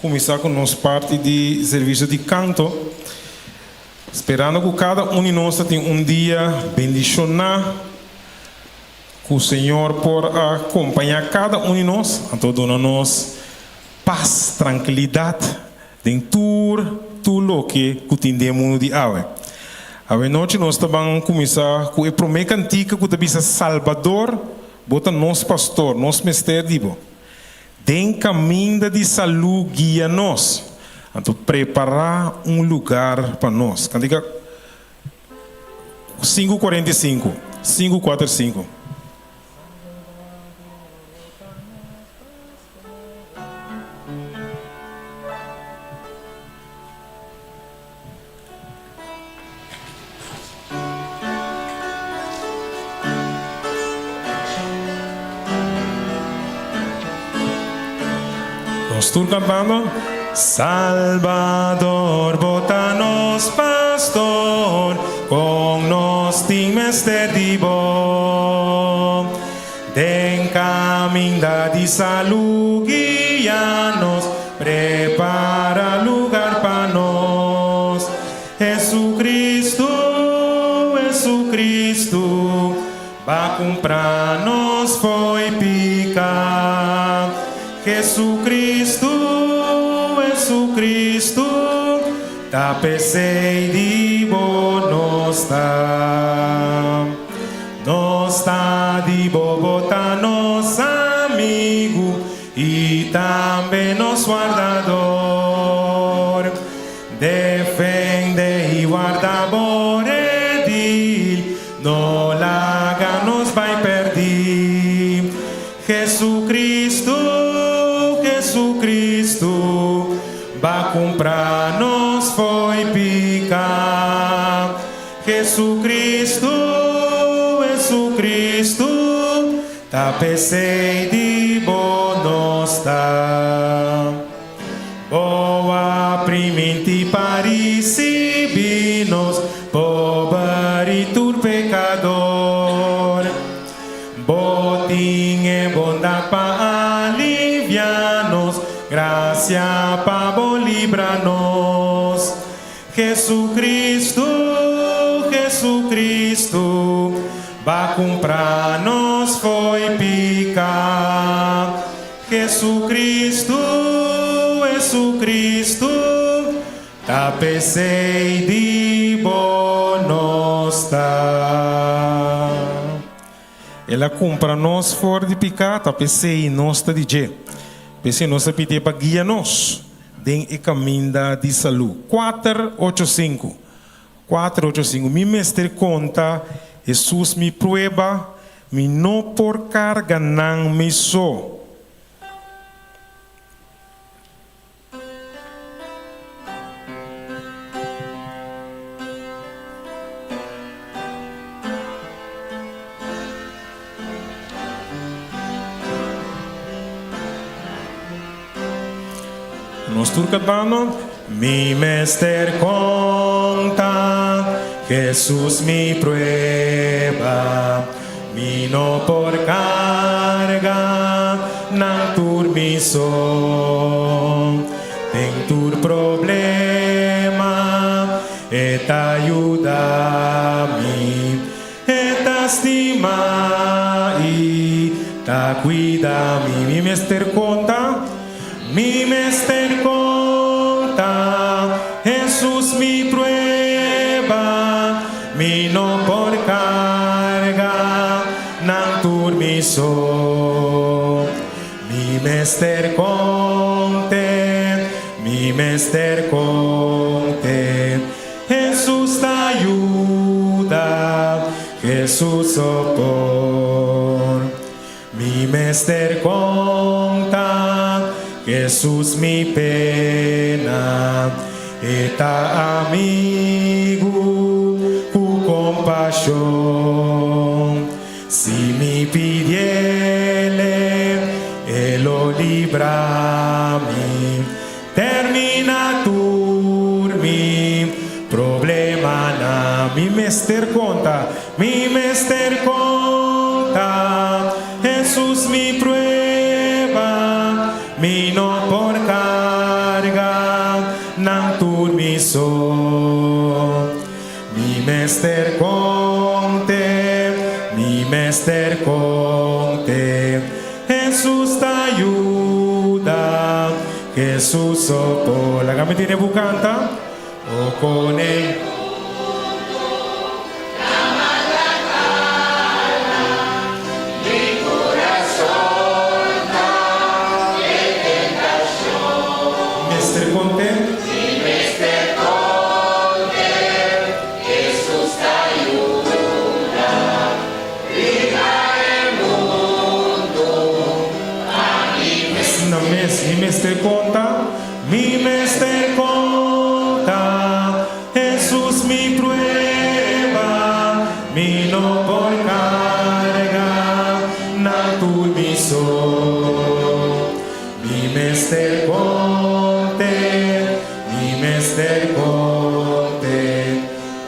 Kuminsá ku nos parti di servisio di kanto, sperando ku kada un di nos ta tin un dia bendishoná, ku Señor por a kompañá kada un di nos, anto duna nos pas, trankilidat den tur tur loke ku tin den e mundu di awe. Awe nochi nos ta ban kuminsá ku e promé kantika ku ta bisa, Salbador, bo ta nos pastor, nos mester di bo. Den kaminda di salú guia nos. Anto prepará un lugar pa nos. Kantika 5:45, 545. Nos tur cantando. Salbador, bo ta nos pastor, con nos tin mester di bo. Den caminda di salú guia nos, prepara lugar pa nos. Jesucristo, Jesucristo, ba cumpra nos fo'i pica. Jesucristo, Jesucristo, ta p'esey di bo nos ta. Nos ta di bo, bo ta nos amigu i tambe nos wardador. Defende i warda bo redil, no laga nos bai perdí. Jesucristo, Jesucristo, ba cumpra nos fo'i pica. Jesucristo, Jesucristo, ta p'esei di bo nos ta. Bo a priminti pa ricibi nos, pober i tur pecador. Bo tin e bondad pa alivia nos, gracia pa bo libra nos. Jesucristo, Jesucristo, ba cumpra nos fo'i pica. Jesucristo, Jesucristo, ta p'esey di bo nos ta. El a cumpra nos for di pica, ta p'esey nos ta di dje. P'esey nos ta pidie pa guia nos den e caminda di salu. Cuater ocho sinku. Cuater ocho sinku. Mi mester conta Jesus mi prueba, mi no por carga nan mi so. Nos tur cantando. Mi mester conta Jesus mi prueba, mi no por carga nan tur mi so. Den tur problema e ta yuda mi. E ta stima i ta cuida mi. Mi mester conta, mi mester conta, Jesus mi prueba, mi no por carga nan tur mi so. Mi mester conte, mi mester conte. Hesus ta yuda, Hesus so por. Mi mester konta, Hesus mi pena. E ta amigu ku kompashon. Si mi pidiele, e lo libra mi. Termina tur mi problemanan. Mi mester konta, mi mester konta, Hesus mi prueba, mi no por karga. mester konte, mi mester konte, Hesus ta yuda, Hesus so por. Laga mi tene bu kanta, O kone. Mester konte. Asina mes, mi mester konta, mi mester konta, Hesus mi prueba, mi no por karga nan tur mi so. Mi mester konte, mi mester konte,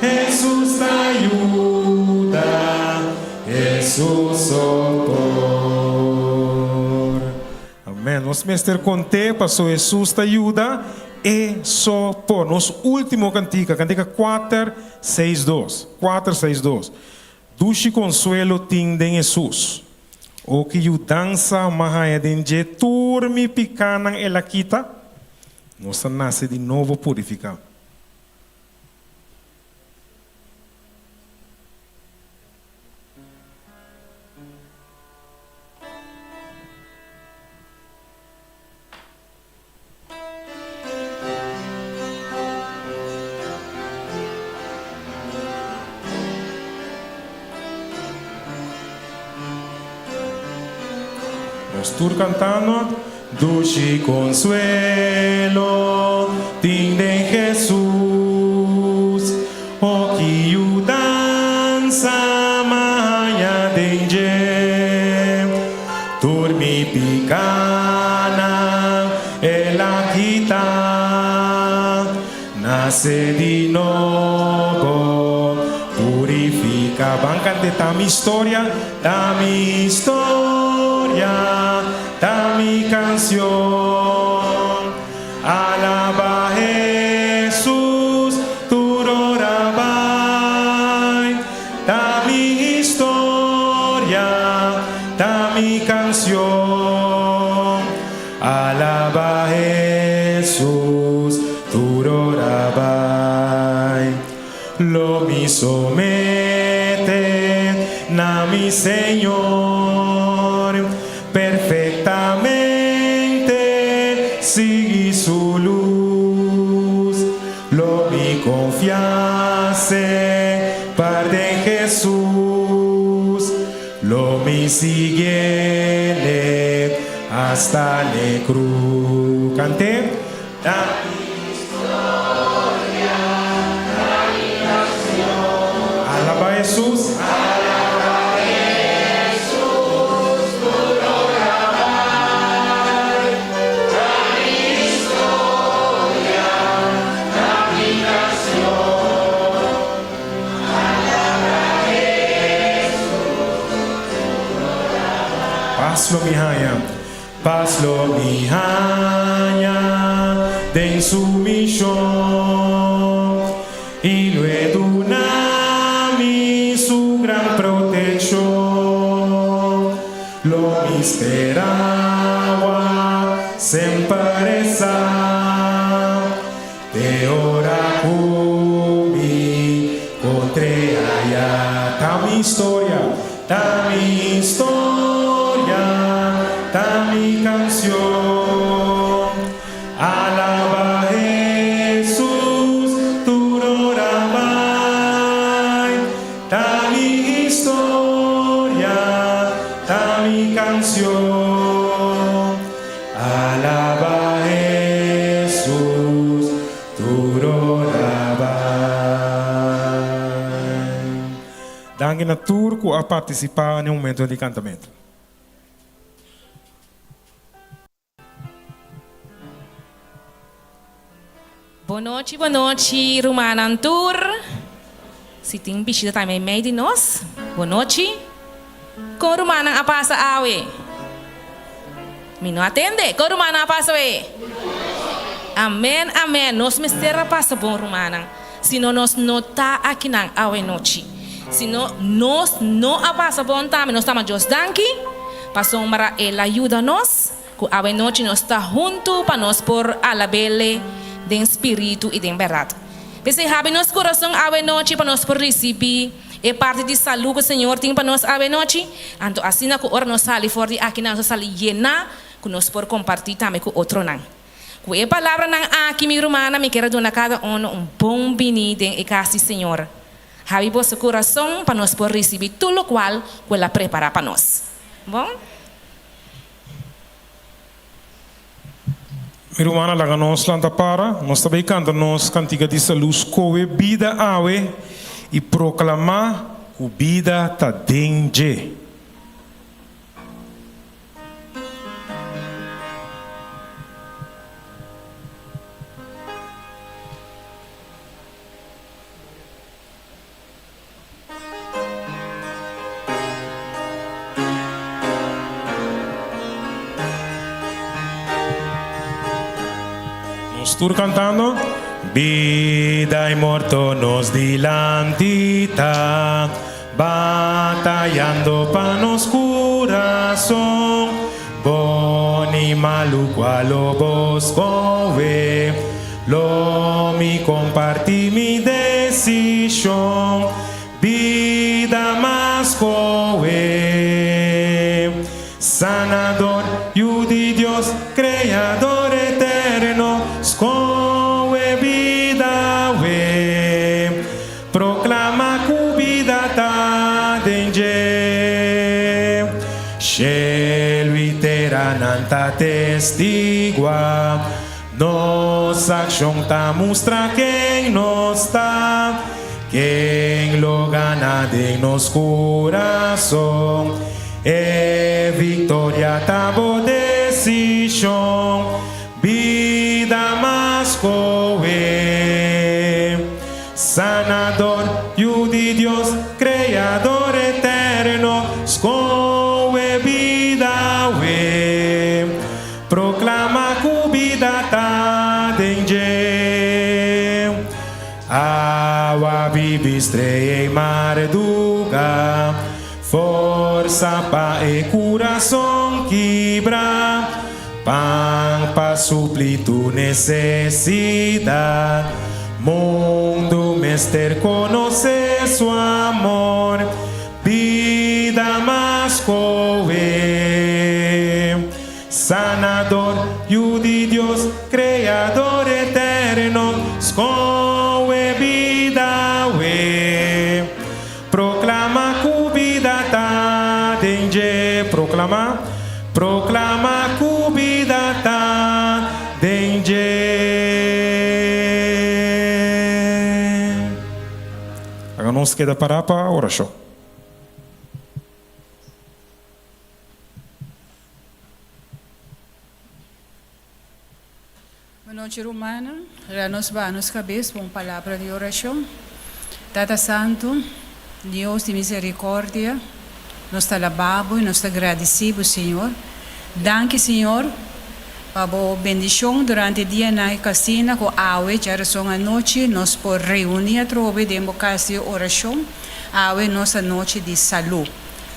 Hesus ta yuda, Hesus so por. Amen. Nos mester konte paso Hesus ta yuda, E so por. Nos ultimo kantika, kantika kuater seis dos, kuater seis dos. Dushi konsuelo tin den Hesus. O ki yudansa m'a haña den dje tur mi pikánan el a kita. Nos ta nase di nobo purifiká. Nos tur cantando. Dushi consuelo tin den Jesus, oh ki yudansa m'a haña den dje. Tur mi pikánan El a kita, Nase di nobo, purifiká. Ban kant'é, Ta mi historia, ta mi historia, ta mi kansion. Alabá Hesus, tur ora bai. Ta mi historia, ta mi canción. Alaba Hesus, tur ora bai. Lo mi somete na mi Señor, perfectamente sigui su luz. Lo mi konfia semper den Hesus, lo mi siguiele hasta n'e krus. Kant'é. Ta mi historia, ta mi nacion. Alaba Hesus. Alaba Hesus, tur ora bai. Ta mi historia, ta mi nacion. Alaba Hesus, tur ora bai. Pas lo mi haña, pas lo mi haña den su mision i lo e duna mi su gran proteccion. Lo mi sperawa semper esa te ora ku mi kontr'e aya. Ta mi historia, ta mi historia, ta mi kansion. Alaba Hesus tur ora bai. Ta mi historia, ta mi cancion. Alaba Hesus tur ora bai. Danki na tur cu a participa n'e momento di cantamento. Bonochi bonochi rumannan tur. Si tin bishita ta meimei di nos, bonochi. Kon rumannan a pasa awe? Mi no a tende. Kon rumannan a pasa awe? Amen amen. Nos mester a pasa bon rumannan. Sino nos no ta akinan awe nochi. Sino nos no a pasa bon tambe. Nos ta Dios danki. Pasobra El a yuda nos. Ku awe nochi nos ta huntu pa nos por alab'El den spiritu i den bèrdat. P'esei habri nos kurason awe nochi pa nos por risibí e parti di salú ku Señor tin pa nos awe nochi. Anto asina ku ora nos sali for di akinan nos ta sali yená ku nos por kompartí tambe ku otronan. Ku e palabranan aki, mi rumannan, mi kier a duna kada uno un bon biní den e kas di Señor. Habri boso kurason pa nos por risibí tur lokual ku El a prepará pa nos. Bon. Mi rumannan, laga nos lanta para. Nos ta bay canta nos cantica di salud Scohe bida awe y proclama cu bida ta den dje. Nos tur cantando. Bida y morto nos dilanti ta, batayando pa nos curazon. Bon y malu cual lo bo scohe? Lo mi comparti mi decision, bida mas scohe. Sanador, Yu di Dios, Creador eterno, scohe bida awe. Proclama cu bida ta den dje. Cielo y tera nan ta testigua. Nos accion ta mustra ken nos ta, ken lo gana den nos curason. E victoria ta bo decision, bida mas coe. Sanador, Yu di Dios, Creador eterno, scoe bida awe. Proclama cu bida ta den dje. Awa bibi strea y marduga, Forsa pa e curason kibra, Pan pa supli tu necesidad. Mundo mester conoce su amor. Bida mas koe. Sanador, Yu di Dios, Creador eterno, skohe bida awe. Proclama cu bida ta den dje. Proclama, proclama cu bida ta den dje. Laga nos keda pará pa orashon. Bonochi rumannan, laga nos baha nos kabes pa un palabra di orashon. Tata Santu, Dios di misericordia, nos ta alabá Bo i nos ta gradisí Bo, Señor. Danki, Señor, pa Bo bendishon durante e dianan i kasina ku awe djarason anochi nos por reuní atrobe den Bo kas di orashon. Awe nos anochi di salú.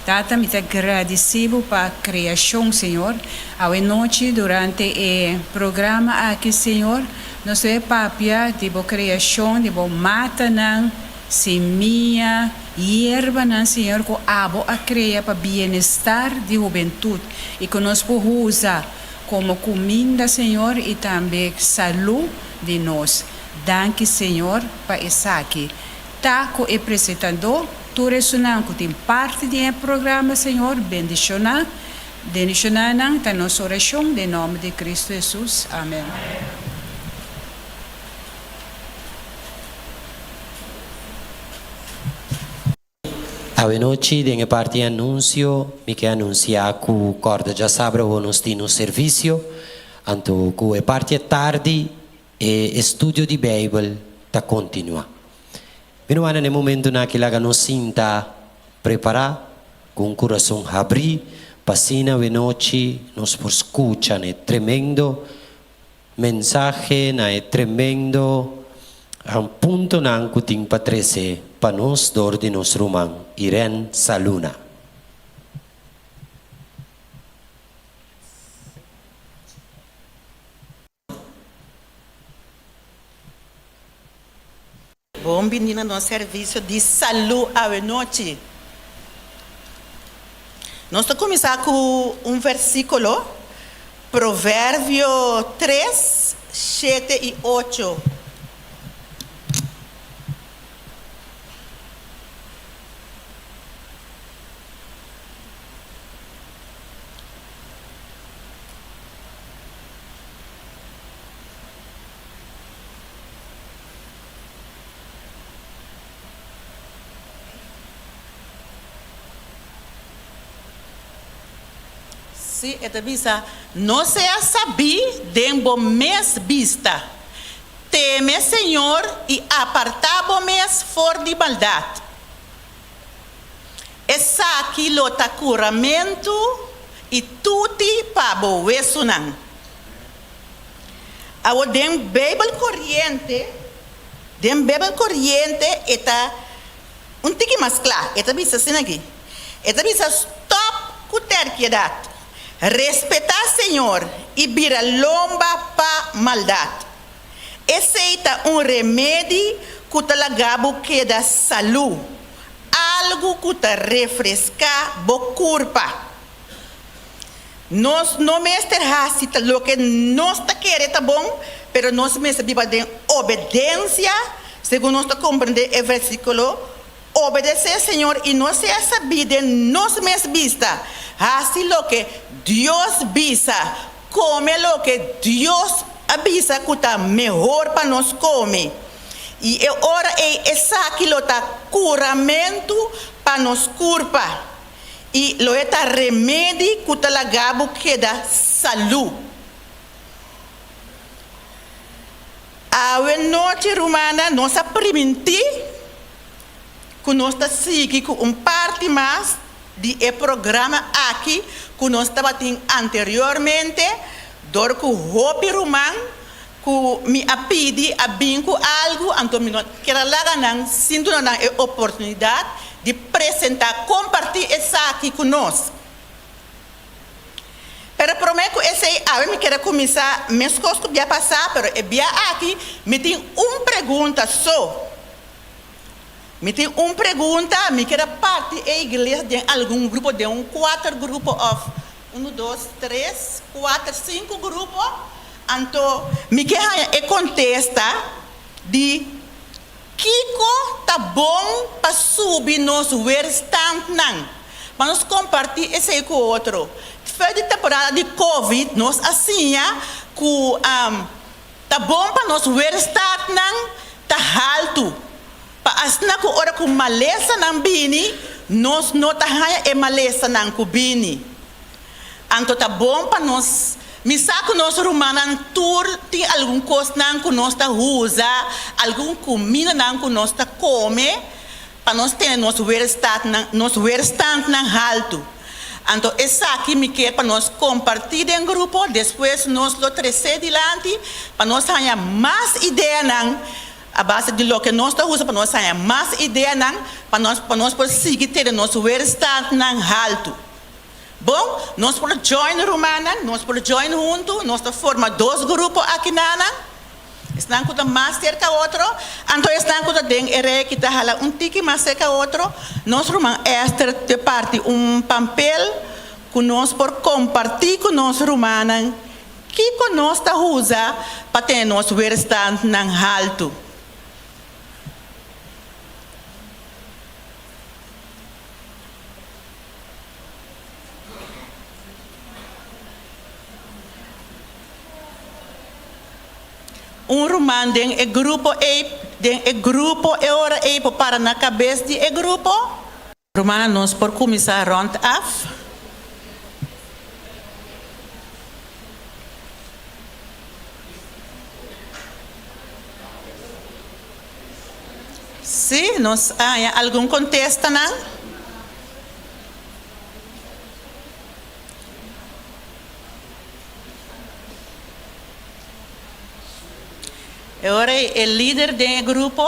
Tata, mi ta gradisí Bo pa kreashon, Señor. Awe nochi durante e programa aki, Señor, nos ta papia di Bo kreashon, di Bo matanan, simia, yerbanan, Señor, ku Abo a krea pa bienestar di hubentut i ku nos por usa komo kuminda, Señor, i tambe salú di nos. Danki, Señor, pa esaki. Ta ku e presentadó, tur esunnan ku tin parti den e programa, Señor, bendishoná, bendishoná nan, ta nos orashon den nòmber di Kristu Hesus. Amèn. Awenochi den e parti anunsio mi ke anunsiá ku kòrda djasabra awor nos tin nos servisio, anto ku e parti e tardi e estudio di Beibel ta kontinuá. Mi no wanda na e momentunan aki laga nos sinta prepará ku un kurason habrí pa asina awenochi nos por skucha na e tremendo mensahe, na e tremendo. Puntonan ku tin pa trese pa nos dor di nos ruman Irene Saluna. Bon bini na nos servisio di salú awe nochi. Nos ta kuminsá ku un versíkulo, Proverbio tres, shete i ocho. Sí, e ta bisa, No sea sabí den bo mes bista. Teme Señor i apartá bo mes for di maldat. Esaki lo ta kuramentu i tuti pa bo wesunan. Awor den Beibel Koriente, den Beibel Koriente e ta un tiki mas kla, e ta bisa asina aki, e ta bisa, Stòp ku tèrkiedat, respetá Señor i bira lomba pa maldat. Esei ta un remedi ku ta laga bo keda salú, algu ku ta refreská bo kurpa. Nos no mester hasi ta loke nos ta kere ta bon, pero nos mester biba den obedensia, segun nos ta komprendé e versíkulo, Obedesé Señor i no sea sabí den nos mes bista. Hasi loke Dios bisa, kome loke Dios a bisa ku ta mehor pa nos kome. I e ora ei esaki lo ta kuramentu pa nos kurpa. I lo e ta remedi ku ta laga bo keda salú. Awe nochi, rumannan, nos a primintí ku nos ta sigui ku un parti mas di e programa aki ku nos tabatin anteriormente, dor ku hopi ruman ku mi a pidi a bin ku algu, anto mi no kier a laga nan sin duna nan e oportunidat di presentá, kompartí esaki ku nos. Pero promé ku esei, awe mi kier a kuminsá meskos ku bia pasá, pero e bia aki mi tin un pregunta so. Mi tin un pregunta, mi kier a parti e iglesia den algun grupo, den un kuater grupo òf unu, dos, tres, kuater, sinku grupo. Anto mi ke haña e kontesta di kiko ta bon pa subi nos weerstandnan, pa nos kompartí esei ku otro. Tfeu di temporada di covid nos a siña ku ta bon pa nos weerstandnan ta haltu, pa asina ku ora ku malesanan bini nos no ta haña e malesanan ku bini. Anto ta bon pa nos misa ku nos rumannan tur tin algun kosnan ku nos ta usa, algun kumindanan ku nos ta kome pa nos tene nos weerstandnan, nos weerstandnan haltu. Anto esaki mi ke pa nos kompartí den grupo, despues nos lo tresé dilanti pa nos haña mas ideanan a base di loke nos ta usa pa nos haña mas ideanan pa nos pa nos por sigui tene nos weerstandnan haltu. Bon, nos por join rumannan, nos por join huntu, nos ta forma dos grupo aki nanan, esnan ku ta mas serka otro, anto esnan ku ta den e rei ki ta hala un tiki mas serka otro. Nos ruman Esther te parti un pampel ku nos por kompartí ku nos rumannan kiko nos ta usa pa tene nos weerstandnan haltu. Un ruman den e grupo ei, den e grupo e ora ei por para na kabes di e grupo. Rumannan, nos por kuminsá rònt af. Sí, nos a haña algun kontestanan. E ora ei e lider den e grupo,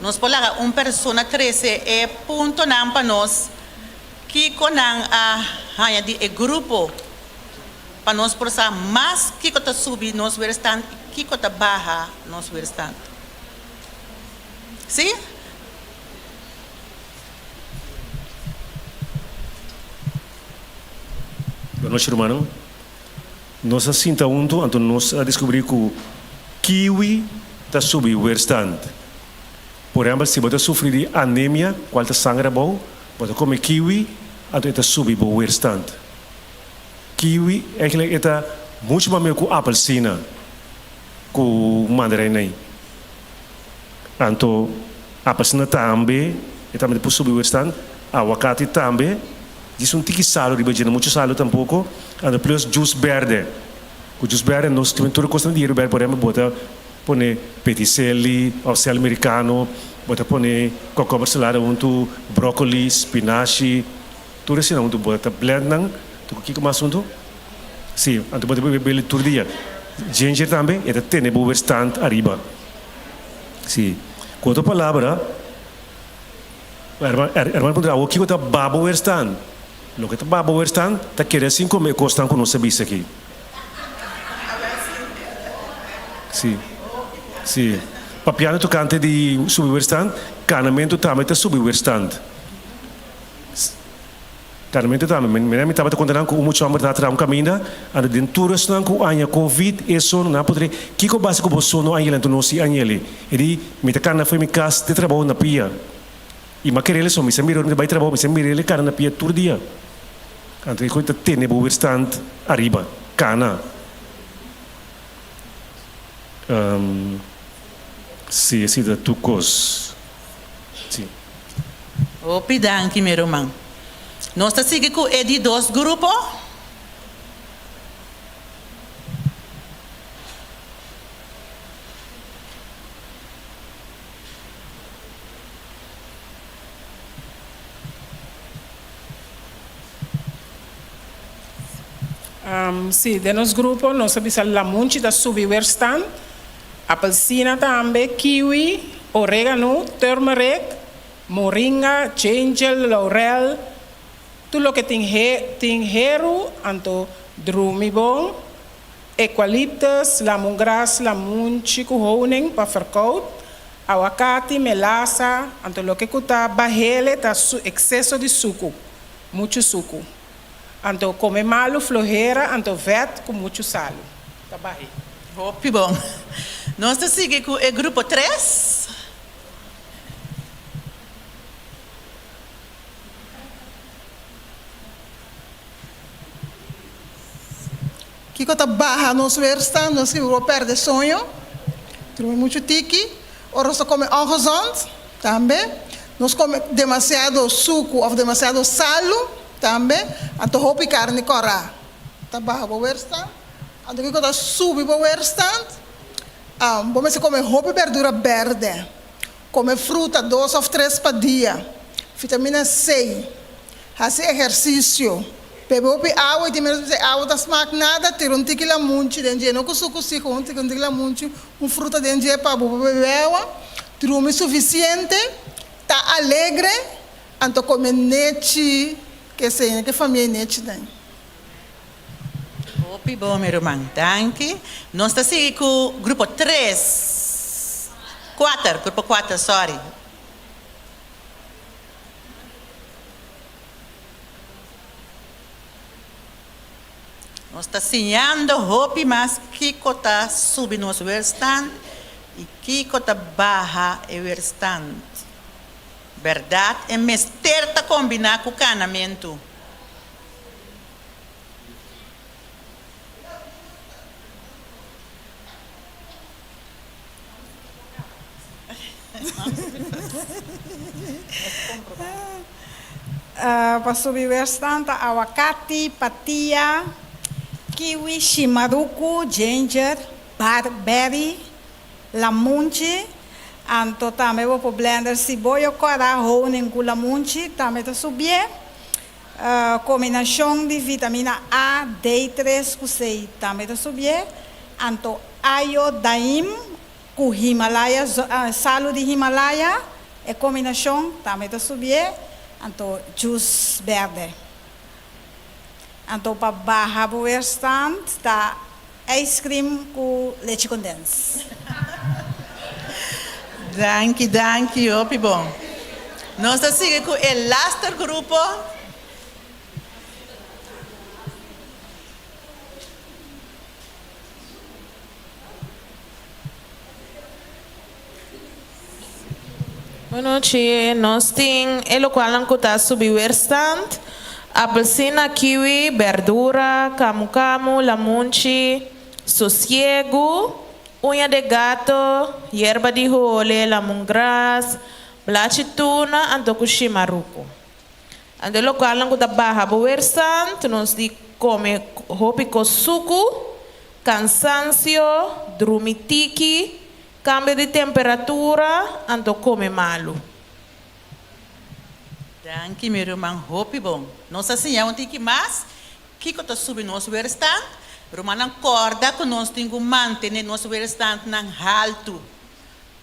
nos por laga un persona trese e puntonan pa nos, kiko nan a haña di e grupo, pa nos por sa mas kiko ta subi nos weerstand i kiko ta baha nos weerstand. Sí? Buenochi rumannan. Nos a sinta huntu anto nos a descubri cu kiwi ta subi weerstand. Por ehempel si bo ta sufri di anemia cual ta sanger abou, bo ta come kiwi anto e ta subi bo weerstand. Kiwi eigenlijk e ta mucho mas mihor cu apelsina cu mandarijnai. Anto apelsina tambe e tambe ta por subi weerstand, awakati tambe. Djis un tiki salu riba dje, no muchu salu tampoko. Anto plus jus berde. Ku jus berde nos tin tur e kosnan di yerba berde. Por ehempel bo ta pone petiseli òf sèl merikano, bo ta pone kòkòber salada huntu, bròkoli, spinashi, tur esei huntu. Bo ta blend nan. Anto ku kiko mas huntu? Si, anto bo ta bebe tur dia. Ginger tambe e ta tene bo weerstand ariba. Si. Ku otro palabra. Herman puntra, Awor kiko ta babo werstan? Loke ta babo werstan ta kere sin kome e kosnan ku nos a bisa aki. Si, si. Papiando tokante di subi werstan, kanamentu tambe ta subi werstan. Kanamentu tambe. Mira mi tabata konta nan ku un mucha hòmber ta traha un kaminda, anto den tur esnan ku aña covid e sono nan a puntra kiko basa ku bo sono aña anto no si aña. E di, Mi ta kana fo'i mi kas te trabou na pia. I m'a kerel eso, mi sa mira ora mi ta bai trabou, mi sa mir'el e kana na pia tur dia. Anto e koe ta tene bo weerstand ariba. Kana. Si, esei ta tur kos. Si. Hopi danki mi ruman. Nos ta sigui ku e di dos grupo. Si, den nos grupo nos a bisa lamunchi ta subi weerstand, apelsina tambe, kiwi, oregano, turmeric, moringa, ginger, laurel, tur loke tin tin heru, anto drumi bon, eucalyptus, lamungras, lamunchi ku honing pa verkoud, awakati, melasa, anto loke ku ta bahele ta ekseso di suku, muchu suku. Anto kome malu, flohera, anto vèt ku muchu salu. Ta bahe. Hopi bon. Nos ta sigui ku e grupo tres. Kiko ta baha nos weerstand? Nos sigur por perde soño, drumi muchu tiki, ora nos ta kome ongezond tambe, nos kome demasiado suku of demasiado salu tambe, anto hopi karni kòrá ta baha bo weerstand. Anto kiko ta subi bo weerstand? Bo mester kome hopi berdura bèrdè, kome fruta dos of tres pa dia, vitamina C, Hasi ehersisio. Bebe hopi awa i tin menos bisa e awa ta smak nada, tira un tiki lamunchi den dje, no ku suku si, gewoon tira un tiki lamunchi, un fruta den dje pa bo por bebe awa. Drumi sufisiente, ta alegre, anto kome nechi, ke esei, ke famia e nechi den. Hopi bon mi ruman, danki. Nos ta sigui ku grupo tres, kuater, grupo kuater, sorry. Nos ta siñando hopi mas kiko ta subi nos weerstand i kiko ta baha e weerstand. Bèrdat e mester ta kombiná ku kanamentu. Pa subi werstan ta awakati, patia, kiwi, shimaruku, ginger, barberry, lamunchi, anto tambe bo por blender siboyo kòrá, honing ku lamunchi tambe ta subié. Kombinashon di vitamina A, D tres ku C tambe ta subié, anto ayo daim. Ku Himalaya, salu di Himalaya, e kombinashon tambe ta subié, anto jus bèrdè. Anto pa baha bo weerstand ta ijskrim ku lechi kondens. Danki danki hopi bon. Nos ta sigui ku e laster grupo. Bunochi, nos tin e lokualnan ku ta subi weerstand, apelsina, kiwi, berdura, kamu kamu, lamunchi, sosiegu, uña de gato, yerba di hole, lamungras, blachi tuna anto ku shimaruku. Anto e lokalnan ku ta baha bo weerstand, nos di kome hopi kos suku, kansansio, drumi tiki, kambio di temperatura, anto kome malu. Danki mi ruman hopi bon. Nos a siña un tiki mas kiko ta subi nos weerstand. Rumannan kòrda ku nos tin ku mantene nos weerstandnan haltu.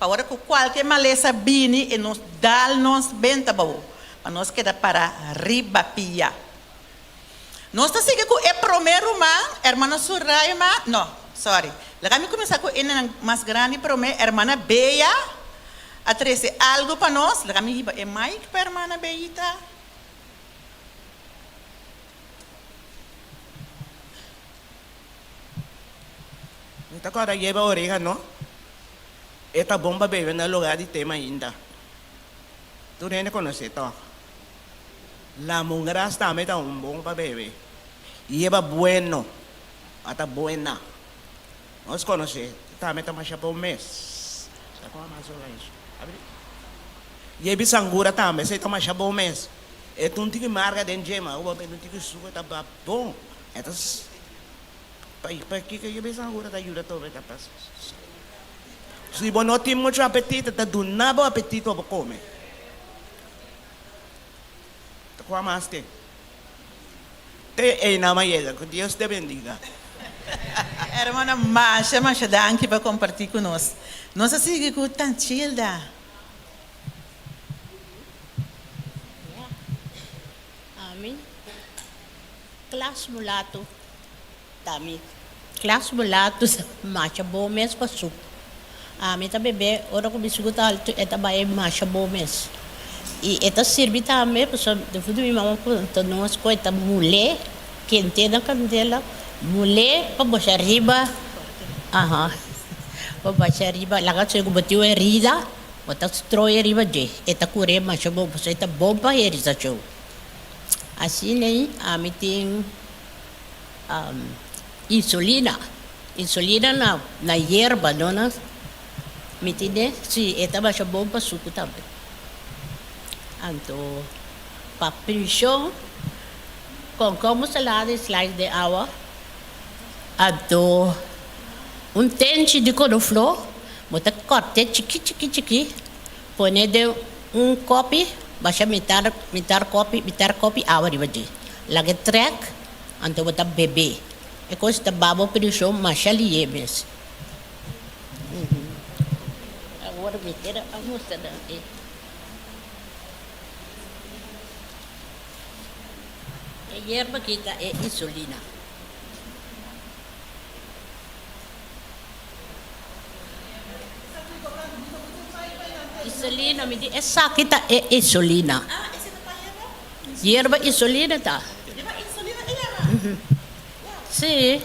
Pa ora ku kualke malesa bini e nos dal nos benta abou, pa nos keda para riba pia. Nos ta sigui ku e promé ruman, Hermana Suraima, no, sorry, laga mi kuminsá ku enenan mas grandi promé, Hermana Bea a trese algu pa nos, laga mi hiba e mic pa Hermana Beita. Mi ta kòrda yeba oregano, e ta bon pa bebe na lugá di tema ainda. Tur hende konosé tòg. Lamongras tambe ta un bon pa bebe. Yeba bueno, a ta buena. Nos konosé, tambe ta masha bon mes. Sa kon a mas ora eso? Abri. Yebi sangura tambe, esei ta masha bon mes. E ta un tiki marga den dje, ma bo bebe un tiki suku e ta bon. E ta. Pakiko yo bisa ora ta yuda tobe ta pas. Si bo no tin mucho apetito ta duna bo apetito pa bo come. Ta cua mas tin? Te eynan a yega. Cu Dios te bendiga. Hermana masha masha danki pa comparti cu nos. Nos a sigui cu Tanchilda. Ami Klas mulato ta mi klas mulato ta masha bon mes pa suku. Ami ta bebe ora ku mi suku ta altu e ta bai masha bon mes. I e ta sirbi tambe pasobra despues di mi mama konta nos ku e ta mul'é kent'é na kandela mul'é pa bosha riba aha pa basha riba laga su ku bo tin un herida bo ta strooi riba dje e ta kur'é masha bon pasobra e ta bon pa herisashon. Asina ei ami tin insulina, insulina na na yerba no na mi tine si e ta basha bon pa suku tambe. Anto pa prishon konkomo salada i slice den awa anto un tenchi di konofló bo ta kòrt'é chiki chiki chiki Pone den un kopi, basha mitar mitar kopi mitar kopi awa riba dje. Laga e trek, anto bo ta bebe. E kos ta babo preshon masha lihe mes. Awor mi kere a mustra nan e. E yerba aki ta e insulina. Isolina, mi di esaki ta e isolina. Yerba isolina ta. Si,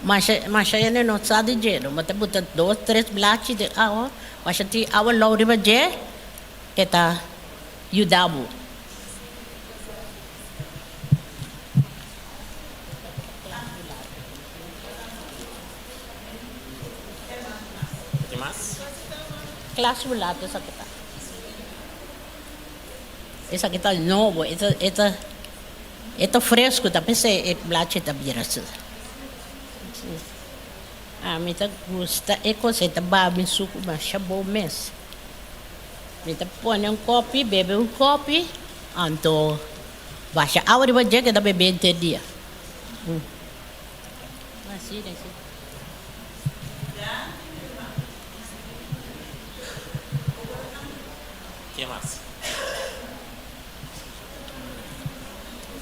masha masha hende no sa di dje, no bo ta buta dos tres blachi den awa, masha tin awa lou riba dje, e ta yuda bo. Klas mulato esaki ta. Esaki ta nobo, e ta e ta e ta fresco ta p'esei e blachi ta bira asina. Ami ta gusta e kos e ta baha mi suku masha bon mes. Mi ta pone un kopi, bebe un kopi, anto basha awa riba dje keda bebe henter dia. Ke mas?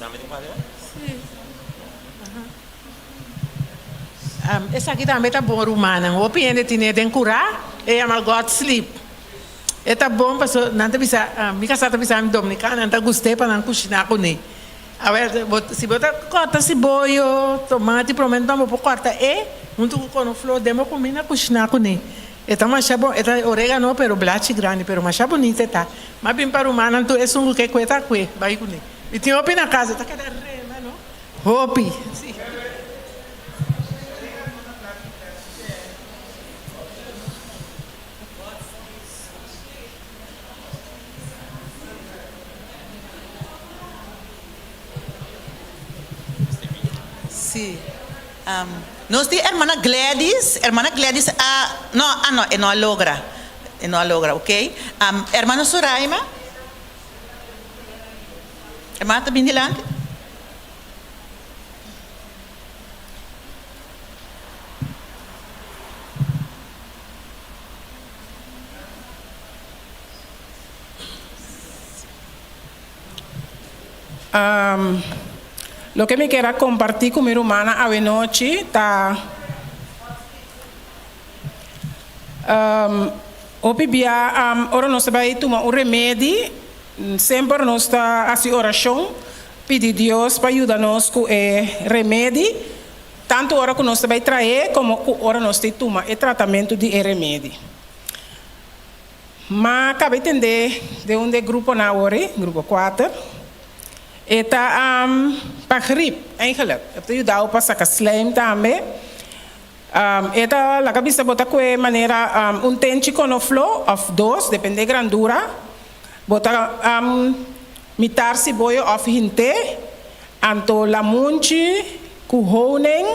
Tambe tin papia? Sí. Esaki tambe ta bon rumannan. Hopi hende tine den kurá, e yama God sleep. E ta bon paso nan ta bisa, mi kasá ta bisa mi dominicanonan ta gust'é pa nan kushiná kuné. Awel, bo si bo ta kòrta siboyo, tomati, promé bo por kòrta e huntu ku konofló den bo kuminda kushiná kuné. E ta masha bon, e ta oregano pero blachi grandi, pero masha bunita e ta. M'a bin pa rumannan tur esun ku ke kue ta kue, bai kuné. Mi tin hopi na kas, e ta keda rema no, hopi. Si. Sí. Nos tin hermana Gladys, hermana Gladys a, no, ah no, e no a logra, e no a logra, ok. Hermana Soraima, hermana ta bin dilanti? Loke mi kier a kompartí ku mi rumannan awenochi ta, hopi bia ora nos ta bai tuma un remedi, semper nos ta hasi orashon, pidi Dios pa yuda nos ku e remedi, tantu ora ku nos ta bai traé komo ku ora nos ta tuma e tratamentu di e remedi. Ma kaba e tende den un de gruponan awor ei, grupo kuater. E ta pa grip eigenlijk. E ta yuda bo pa saka slijm tambe. E ta laga bisa bo ta kue manera un tenchi konofló òf dos, depende e grandura. Bo ta mitar siboyo òf hint'é, anto lamunchi ku honing.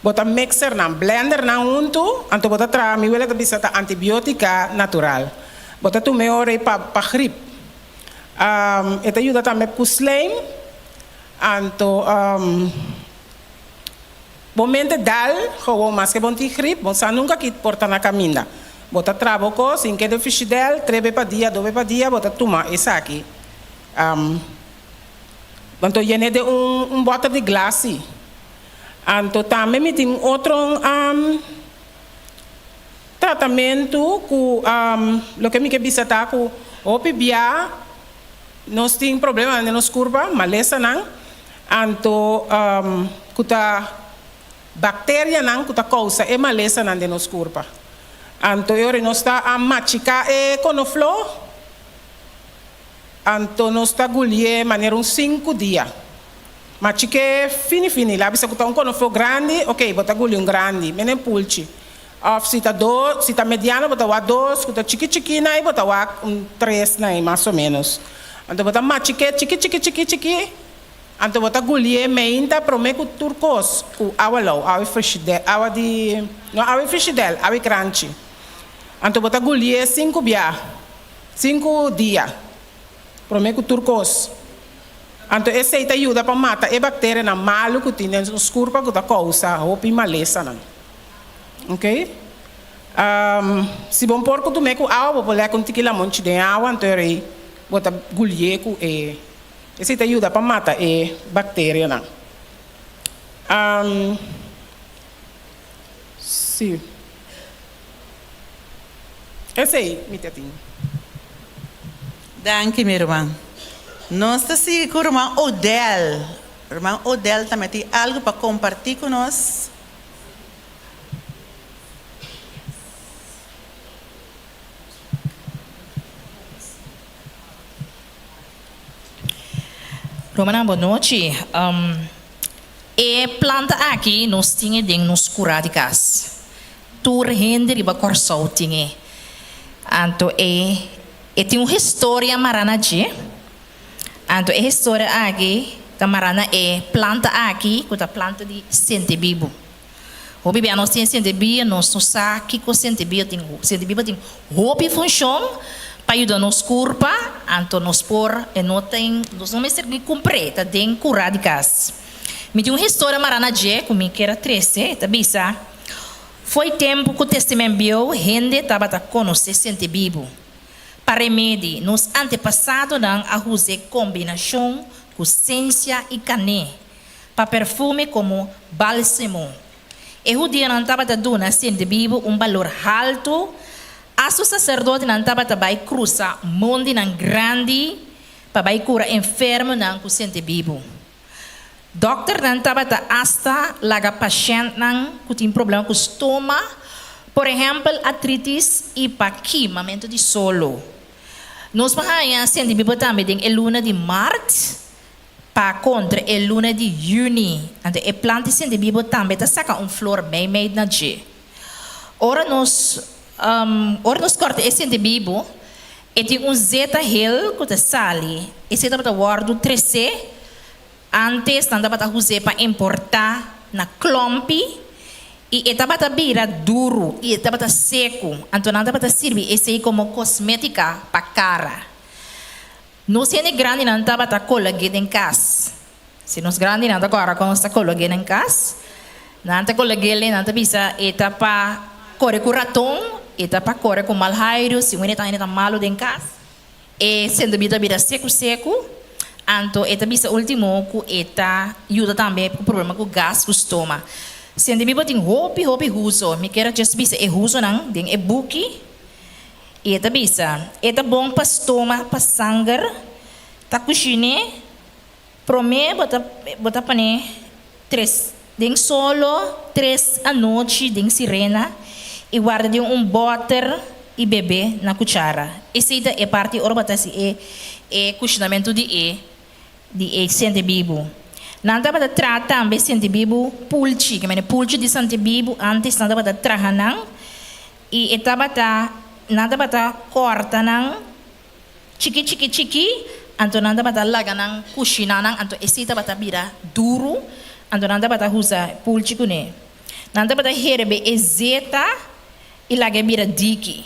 Bo ta mixer nan, blender nan huntu, anto bo ta traha, mi wela ta bisa ta antibiotica natural. Bo ta tuma e ora ei pa pa grip. E ta yuda tambe ku slijm, anto bo mente dal gewoon maske bo no tin grip, bo sa nunca ki por ta na caminda. Bo ta traha bo cos, sin keda fishidel, tres be pa dia, dos be pa dia bo ta tuma esaki. Anto yene den un boter di glasi. Anto tambe mi tin un otro tratamentu ku loke mi ke bisa ta ku hopi bia nos tin problemanan den nos kurpa, malesanan, anto ku ta bakterianan ku ta kousa e malesanan den nos kurpa. Anto e ora nos ta machiká e konofló. Anto nos ta gulié manera un sinku dia. Ma chike fini fini, la bisa ku ta un konofló grandi, ok, bo ta guli un grandi, menen pulchi. Òf si ta dos, si ta mediano bo ta wak dos, ku ta chiki chiki na ei bo ta wak un tres na ei, mas o ménos. Anto bo ta machik'é chiki chiki chiki chiki, anto bo ta gulié meinta promé ku tur kos, ku awa lou, awa frishidèr, awa di, no awa frishidèr, awa kranchi. Anto bo ta gulié sinku bia. Sinku dia promé ku tur kos. Anto esei ta yuda pa mata e bakterianan malu ku tin den nos kurpa ku ta kousa hopi malesanan. Ok. Si bo por ku tum'é ku awa bo por lèk un tiki lamonchi den awa anto e rei bo ta gulié ku e. Esei ta yuda pa mata e bakterianan. Si. Esei mi ta tin. Danki mi ruman. Nos ta sigui ku ruman Odell. Ruman Odell tambe tin algu pa kompartí ku nos. Rumannan bon nochi. E planta aki nos tin e den nos kurá di kas. Tur hende riba Kòrsou tin e. Anto e e tin un historia mará na dje. Anto e historia aki ta mará na e planta aki ku ta planta di sentebibu. Hopi bia nos tin sentebibu, nos no sa kiko sentebibu tin. Sentebibu tin hopi funshon pa yuda nos kurpa, anto nos por e no tin nos no mester ni kumpr'é, ta den kurá di kas. Mi tin un historia mará na dje ku mi kier a trese, e ta bisa. Fo'i tempu ku Testament Bieu hende tabata konosé sentebibu. Pa remedi, nos antepasadonan a huz'é kombinashon ku sensia i kané, pa perfume komo bálsemo. E hudionan tabata duna sentebibu un balor haltu, a su saserdotenan tabata bai krusa mondinan grandi pa bai kura enfermonan ku sentebibu. Dòkternan tabata asta laga pashèntnan ku tin problema ku stoma, por ehèmpel atritis i pa kimamentu di solo. Nos por haña senti bibo tambe den e luna di mart pa kontra e luna di yüni. Anto e plant di senti bibo tambe ta saka un flor meimei na dje. Ora nos ora nos kòrta e senti bibo, E tin un zeta hel ku ta sali. Esei tabata wòrdu tresé. Ántes nan tabata us'é pa importá na klòmpi i e tabata bira duru i e tabata seku. Anto nan tabata sirbi esei komo kosmétika pa kara. Nos hende grandinan tabata kolog'é den kas. Si nos grandinan ta kòrda kon nos ta kolog'é den kas, nan ta kolog'é, nan ta bisa e ta pa kore ku raton, e ta pa kore ku mal hairu, si un hende ta hende ta malu den kas, e sentimiento ta bira seku seku, anto e ta bisa ultimo ku e ta yuda tambe ku problema ku gas ku stoma. Sentimiento tin hopi hopi huso, mi kier a just bisa e husonan den e buki i e ta bisa e ta bon pa stoma, pa sanger, ta kushin'é. Promé bo ta bo ta pone tres den solo, tres anochi den sirena i warda den un bòter i bebe na kuchara. Esei ta e parti ora bo ta hasi e e kushinamentu di e di e sentebibu. Nan tabata traha tambe sentebibu pulchi, ke mende pulchi di sentebibu ántes nan tabata traha nan i e tabata nan tabata kòrta nan Chiki chiki chiki, anto nan tabata laga nan kushina nan, anto esei tabata bira duru, anto nan tabata usa pulchi kuné. Nan tabata herbe e zeta i laga e bira diki.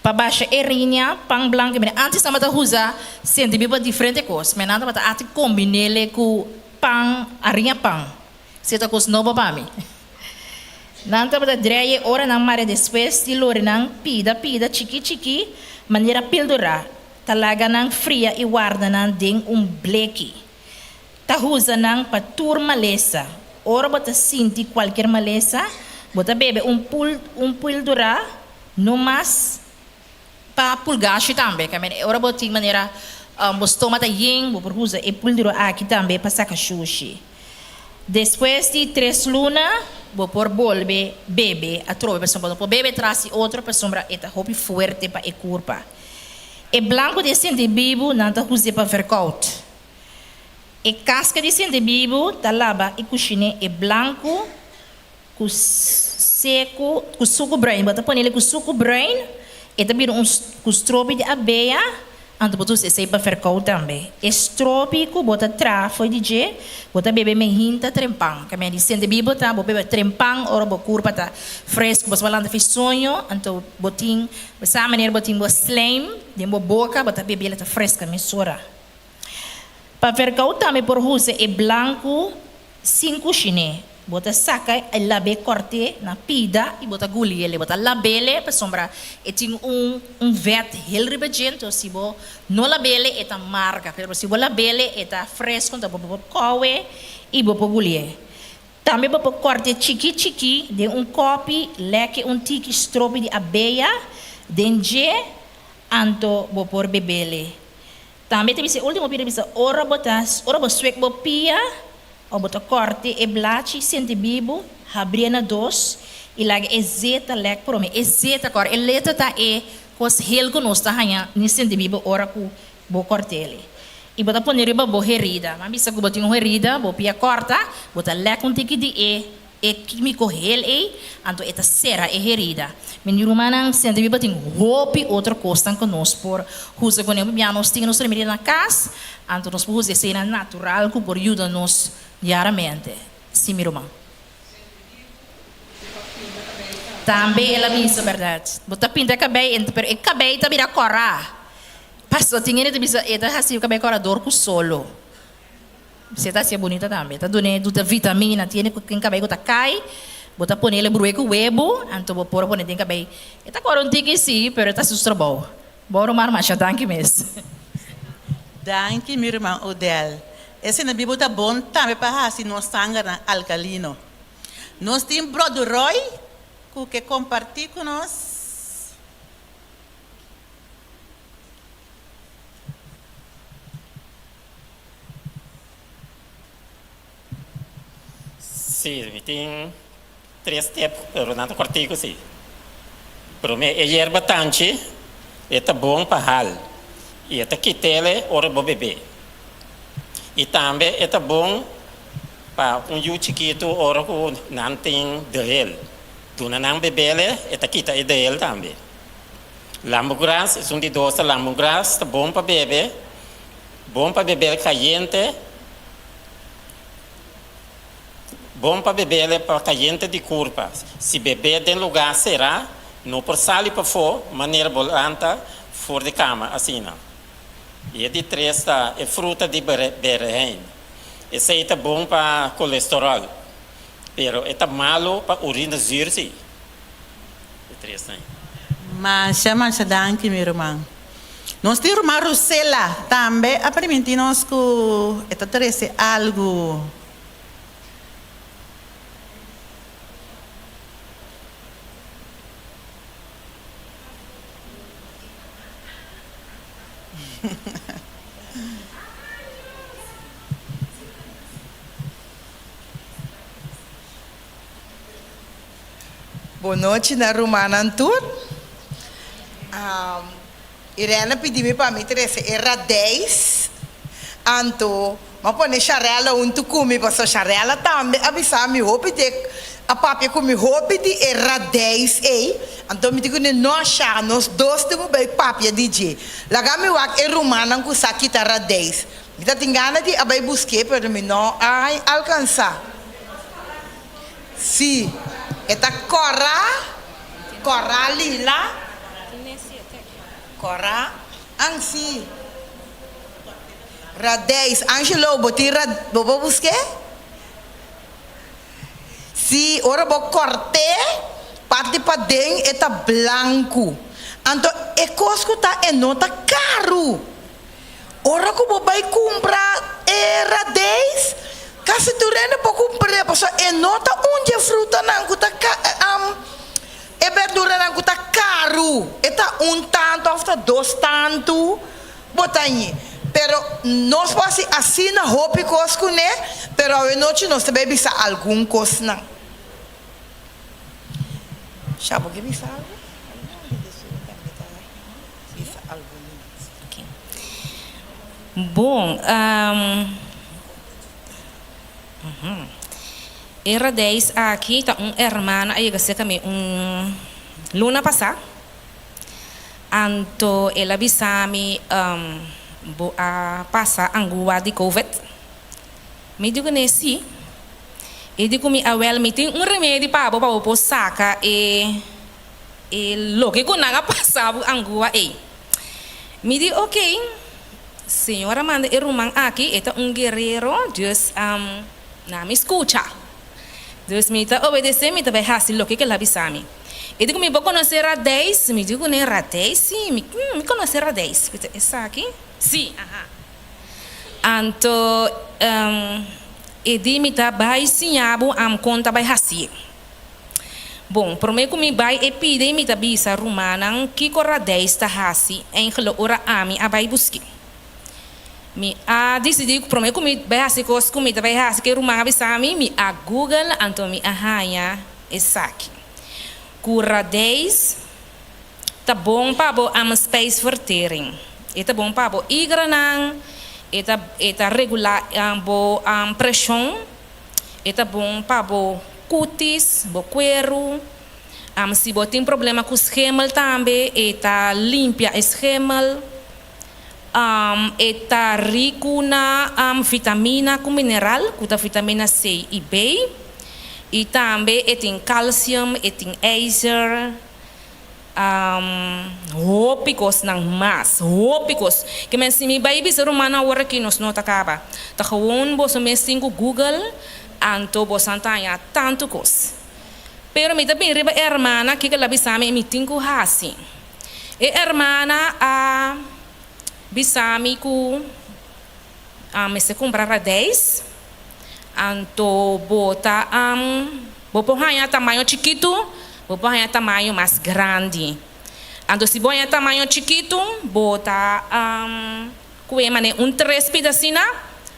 Pa basha e riña, pan blanku, mira, antes nan tabata usa sentibi pa diferente kos, ma nan tabata ati kombin'é ku pan, ariña pan. Esei ta kos nobo pa mi. Nan tabata drei e ora nan mare despues di lori nan pida pida chikí chikí manera pildorá, ta laga nan fria i warda nan den un bleki. Ta huza nan pa tur malesa. Ora bo ta sinti kualkier malesa, bo ta bebe un pul un pildorá no mas pa pulgashi tambe. Ora bo tin manera bo stoma ta yen, bo por huza e pildorá aki tambe pa saka shushi. Despues di tres luna bo por bolbe bebe atrobe pasobra bo no por bebe tras di otro pasobra e ta hopi fuerte pa e kurpa. E blanku di e sintibibu nan ta huz'é pa verkout. E kaska di sintibibu ta laba i kushin'é e blanku ku seku ku suku bruin. Bo ta ponele ku suku bruin, e ta bira un ku stropi di abeya, anto bo ta usa esei pa verkou tambe. E stropi ku bo ta traha fo'i di dje, bo ta bebe mehinta trempan. Ka mei di sente bibo ta bo bebe trempan ora bo kurpa ta fresku, bo sa lanta fi soño, anto bo tin bo sa manera bo tin bo slijm den bo boka, bo ta bebe el ta freska mesora. Pa verkou tambe por usa e blanku sin kushiné. Bo ta saka e lab'é kòrt'é na pida i bo ta guli'é. Bo ta lab'é pasobra e tin un un vèt hel riba dje, enton si bo no lab'é e ta marga, pero si bo lab'é e ta fresku, enton bo por kou'é i bo por guli'é. Tambe bo por kòrt'é chikí chikí den un kòpi, lèk'é un tiki stropi di abeya den dje, anto bo por beb'é. Tambe ta bisa e ultimo pia ta bisa ora bo ta ora bo swek bo pia o bo ta korte e blachi sinti bibu habrié na dos i laga e zeta lèk prome e zeta kòrda e leta ta e kos hel ku nos ta haña ni sinti bibu ora ku bo kòrt'el i bo ta pone riba bo herida nan bisa ku bo tin un herida bo pia kòrta bo ta lèk un tiki di e E kímiko hel ei, anto e ta sera e herida. Mi rumannan, sende mi batin hopi otro kosnan ku nos por usa kuné. Hopi bia nos tin nos remedio na kas, anto nos por usa eseinan natural ku por yuda nos diariamente. Sí, mi ruman. Tambe el a bisa bèrdat. Bo ta pinta kabei, pero e kabei ta bira kòrá. Pasobra tin hende ta bisa e ta hasi kabei kòrá dor ku solo. Si e ta hacié bunita tambe. Ta dun'é duta vitamina. Tiene cu ken cabey cu ta cay. Bo ta pone el brue ku webu, anto bo por pone den kabei. E ta kòrda un tiki sí, pero e ta su trabou. Bo ruman masha danki mes. Danki mi ruman Odell. Esei bibu ta bon tambe pa hasi nos sangernan alkalino. Nos tin Brother Roy ku ke kompartí ku nos. Sí, mi tin tres tep, pero nan ta kòrtiku sí. Promé, e yerba tanchi e ta bon pa hal i e ta kit'el ora bo bebé. I tambe e ta bon pa un yu chikitu ora ku nan tin dehel. Duna nan bebel e ta kita e dehel tambe. Lambugras, esun di dos ta lambugras, ta bon pa bebe, bon pa bebel kayente, bon pa bebel pa kayente di kurpa. Si bebe den lugá será, no por sali pafó manera bo lanta for di kama asina. I e di tres ta e fruta di berehein. Esei ta bon pa kolesteròl, pero e ta malu pa urina zür sí. E tresnan. Masha masha danki mi ruman. Nos tin ruman Rosela tambe a priminti nos ku e ta trese algu. Bon nochi na rumannan tur. Irene a pidi mi pa mi trese e radijs, anto m'a pone Sharella huntu ku mi pasobra Sharella tambe a bisa mi hopi di a papia ku mi hopi di e radijs ei, anto mi di kuné no Sha, nos dos tin ku bai papia di dje. Laga mi wak e rumannan ku sa kita radijs. Mi ta tin gana di a bai busk'é pero mi no a alkansá. Sí, e ta kòrá, kòrá lila, kòrá, an sí, radijs. Angelo, bo tin ra, bo por busk'é? Sí, ora bo kòrt'é, parti paden e ta blanku. Anto e kos ku ta e no ta karu. Ora ku bo bai kumpra e radijs, kasi tur hende por kumpr'é pasobra e no ta un dje frutanan ku ta e berduranan ku ta karu. E ta un tantu òf ta dos tantu bo ta ñi. Pero nos por hasi asina hopi kos kuné, pero awenochi nos ta bai bisa algun kosnan. Sha, bo ke bisa algu? Bisa algun. Bon, e radijs aki ta un hermana a yega serka mi un luna pasá. Anto el a bisa mi, Bo a pasa angua di covid? Mi di kuné sí. E di ku mi, Awèl, mi tin un remedi pa bo pa bo por saka e E loke ku nan a pasa bo angua ei. Mi di ok, Señor a manda e ruman aki, e ta un guerero, dus na mi skucha. Dus mi ta obedesé, mi ta bai hasi loke ku el a bisa mi. E di ku mi bo konosé Radijs? Mi di kuné, Radijs? Sí, mi mi konosé Radijs. Mi ta esaki? Sí, aha. Anto e di mi ta bai siña bo am kon ta bai hasié. Bon, promé ku mi bai e pide mi ta bisa rumannan kiko Radijs ta hasi enkele ora ami a bai busk'é. Mi a disidí ku promé ku mi bai hasi kos ku mi ta bai hasi ku e ruman a bisa mi, mi a google anto mi a haña esaki. Ku Radijs ta bon pa bo am spijsvertering. E ta bon pa bo igranan, e ta e ta regulá bo preshon. E ta bon pa bo kutis, bo kueru. Si bo tin problema ku schemel tambe e ta limpia e schemel. E ta riku na vitamina ku mineral, ku ta vitamina C i B. I tambe e tin calcium, e tin ijzer. Hopi kosnan mas, hopi kos. Ke men si mi bai bisa rumannan awor aki nos no ta kaba. Ta gewoon boso mes tin ku Google anto boso a ta haña tantu kos. Pero mi ta bin riba e hermana kiko el a bisa mi i mi tin ku hasi. E hermana a bisa mi ku mester kumpra radijs, anto bo ta bo por haña tamaño chikitu, bo por haña tamaño mas grandi. Anto si bo haña tamaño chikitu, bo ta kue manera un tres pida asina,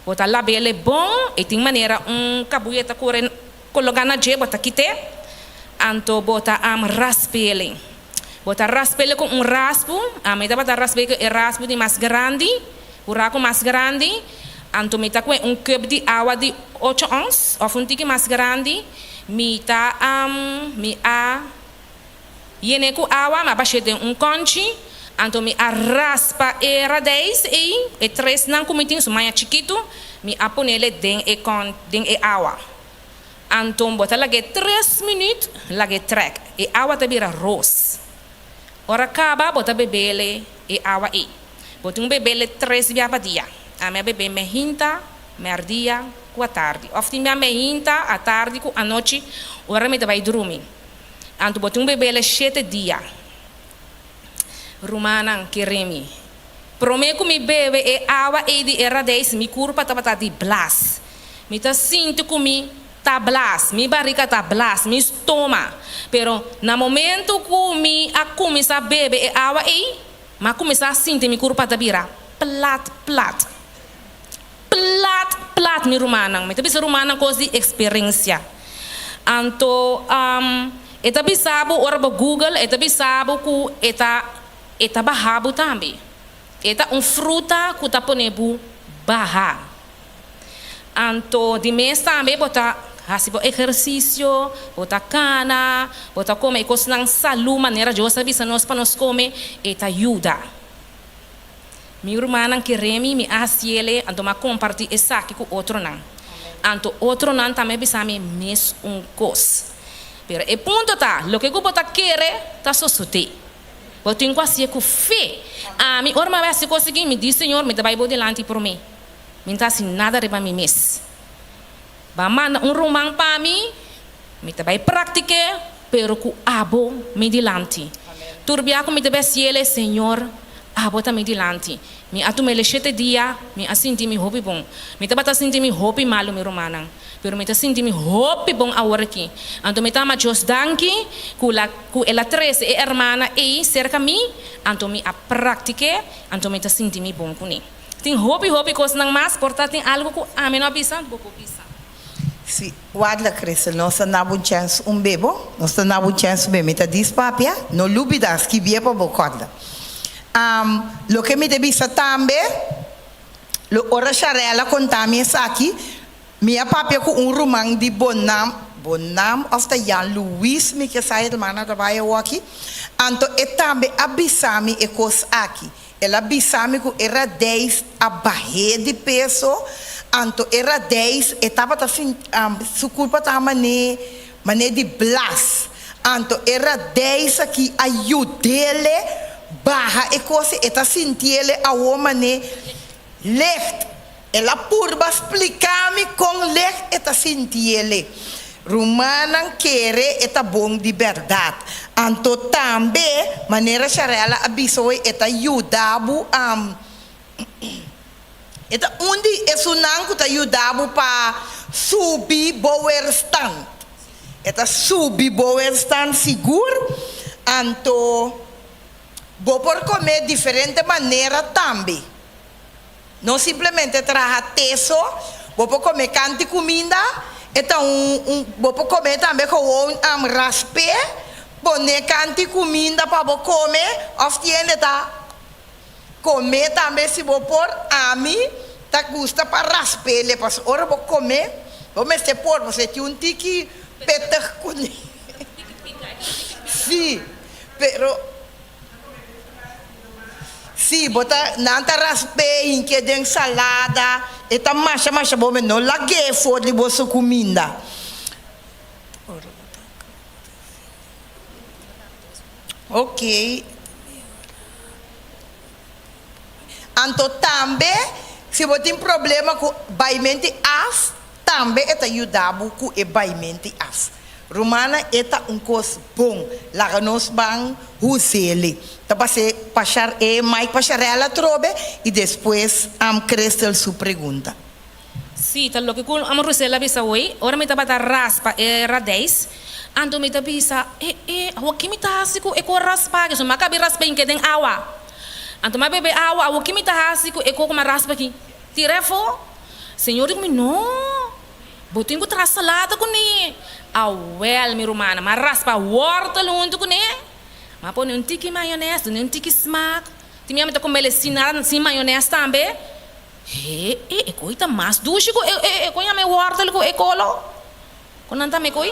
bo ta lab'el bon, e tin manera un kabuya ta kore Kologa na dje bo ta kit'é, anto bo ta rasp'ele. Bo ta rasp'ele ku un raspu, ami tabata rasp'é ku e raspu di mas grandi, buraku mas grandi, anto mi ta kue un kùp di awa di ocho ons òf un tiki mas grandi, mi ta mi a yen'é ku awa, mi a bash'é den un kònchi, anto mi a raspa e radijs ei, e tresnan ku mi tin, su maña chikitu, mi a ponele den e kòn den e awa. Anton bo ta lag'é tres minüt, lag'é trèk. E awa ta bira ros. Ora kaba bo ta bebele e awa ei. Bo tin un bebele tres bia pa dia. Ami a bebé mehinta, mèrdia ku atardi. Òf tin bia mehinta, atardi ku anochi ora mi ta bai drumi. Anto bo tin un bebele shete dia. Rumannan kere mi. Promé ku mi bebe e awa ei di e radijs mi kurpa tabata di blas. Mi ta sinti ku mi ta blas, mi barika ta blas, mi stoma. Pero na momento ku mi a kuminsá bebe e awa ei, mi a kuminsá sinti mi kurpa ta bira plat plat. Plat plat mi rumannan. Mi ta bisa rumannan kos di eksperensia. Anto e ta bisa bo ora bo google e ta bisa bo ku e ta e ta baha bo tambe. E ta un fruta ku ta pone bo baha. Anto di mes tambe bo ta hasi bo ehersisio, bo ta kana, bo ta kome e kosnan salú manera Dios a bisa nos pa nos kome, e ta yuda. Mi rumannan kere mi, mi a hasiele, anto mi a kompartí esaki ku otronan. Anto otronan tambe a bisa mi mes un kos. Pero e punto ta, loke ku bo ta kere ta sosodé. Bo tin ku hasié ku fe. Ami, ora mi a bai hasi kos aki, mi di, Señor, mi ta bai bo dilanti promé. Mi no ta hasi nada riba mi mes. Bo a manda un ruman pa mi, mi ta bai praktik'é, pero ku abo mi dilanti. Tur bia ku mi ta bai hasiel, Señor, abo ta mi dilanti. Mi a tuma el e shete dia, mi a sinti mi hopi bon. Mi tabata sinti mi hopi malu, mi rumannan, pero mi ta sinti mi hopi bon awor aki. Anto mi ta ama Dios danki ku la ku el a trese e hermana ei serka mi, anto mi a praktik'é, anto mi ta sinti mi bon kuné. Tin hopi hopi kosnan mas, por ta tin algu ku ami no a bisa, bo por bisa. Si, Wadla Christel, nos ta na bo un chèns un be bo, nos ta na bo un chèns un be. Mi ta dis papia, no lubida, skibie pa bo kòrda. Loke mi ta bisa tambe, lo ora Sharella konta mi esaki, mi a papia ku un ruman di Bonam, Bonam òf ta Jan Luis mi ke sa e hermana ta bai awoki, anto e tambe a bisa mi e kos aki. El a bisa mi ku e radijs a bah'é di peso, anto e radijs e tabata sinti su kurpa ta mané mané di blas. Anto e radijs aki a yud'ele baha e kos i e ta sintiele awo mané licht. El a purba splika mi kon licht e ta sintiele. Rumannan kere e ta bon di bèrdat. Anto tambe, manera Sharella a bisa hoy, e ta yuda bo e ta un di esunnan ku ta yuda bo pa subi bo weerstand. E ta subi bo weerstand sigur. Anto bo por kome diferente manera tambe. No simplemente traha te so, bo por come canti cuminda, e ta un un bo por come tambe gewoon rasp'é, pone canti cuminda pa bo come of tiende ta come tambe si bo por, ami ta gusta pa rasp'é pasobra ora bo come bo mester por pasobra e tin un tiki pittig cune si pero. Sí, bo ta, nan ta rasp'é hink'é den salada, e ta masha masha bon, no lag'é for di boso kuminda. Ok. Anto tambe, si bo tin problema ku baiment'i af, tambe e ta yuda bo ku e baiment'i af. Rumannan e ta un kos bon. Laga nos ban hus'ele. Ta pas'é pa Shar e mic pa Sharella atrobe i despues am Crystal su pregunta. Sí, ta loke ku am Rosella a bisa hoy. Ora mi tabata raspa e radijs, anto mi ta bisa, E, e, awor ki mi ta hasi ku e kor raspa aki? So mi a kabi raspa inke den awa. Anto mi a bebe awa, awor ki mi ta hasi ku e kor ku mi a raspa aki? Tira afó? Señor di ku mi, No! Bo tin ku traha salada kuné. Awèl, mi rumannan, mi a raspa wòrtel huntu kuné. Mi a pone un tiki mayonès, dun'é un tiki smak. Tin bia mi ta kom'el sin nada, sin mayonès tambe. He, e, e koi ta mas dushi ku e, e, e koi yama e wòrtel ku e kolo. Kon nan ta mi koi?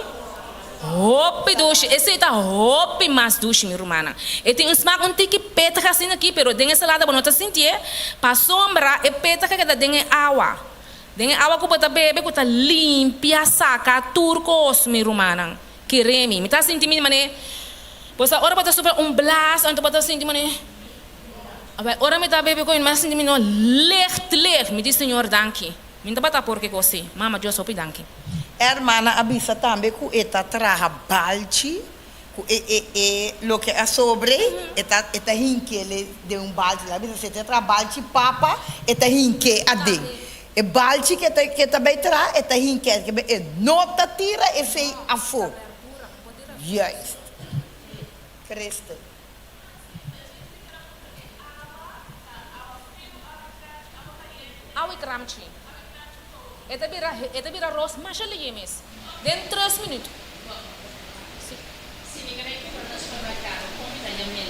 Hopi dushi. Esei ta hopi mas dushi, mi rumannan. E tin un smak un tiki petig asina aki, pero den e salada bo no ta sintié, pasobra e petig a keda den e awa. Den e awa ku bo ta bebe ku ta limpia saka tur kos mi rumannan. Kere mi. Mi ta sinti mi mane bo sa ora bo ta sufra un blas anto bo ta sinti mane awel ora mi ta bebe koe mi a sinti mi no licht licht mi di Señor danki. Mi no tabata por ke kos si. Mama Dios hopi danki. E hermana a bisa tambe ku e ta traha balchi ku e e e loke a sobre e ta e ta hink'é den un balchi. El a bisa si e ta traha balchi papa e ta hink'é aden. E balchi ku e ta ku e ta bai traha e ta hink'é aden. E no ta tira esei afó. Juist. Christel. Awe kramchi. E ta bira e ta bira ros masha lihé mes. Den tres minuut. Si. Si mi kere kumpra na supermerkado kon mi ta yam'é?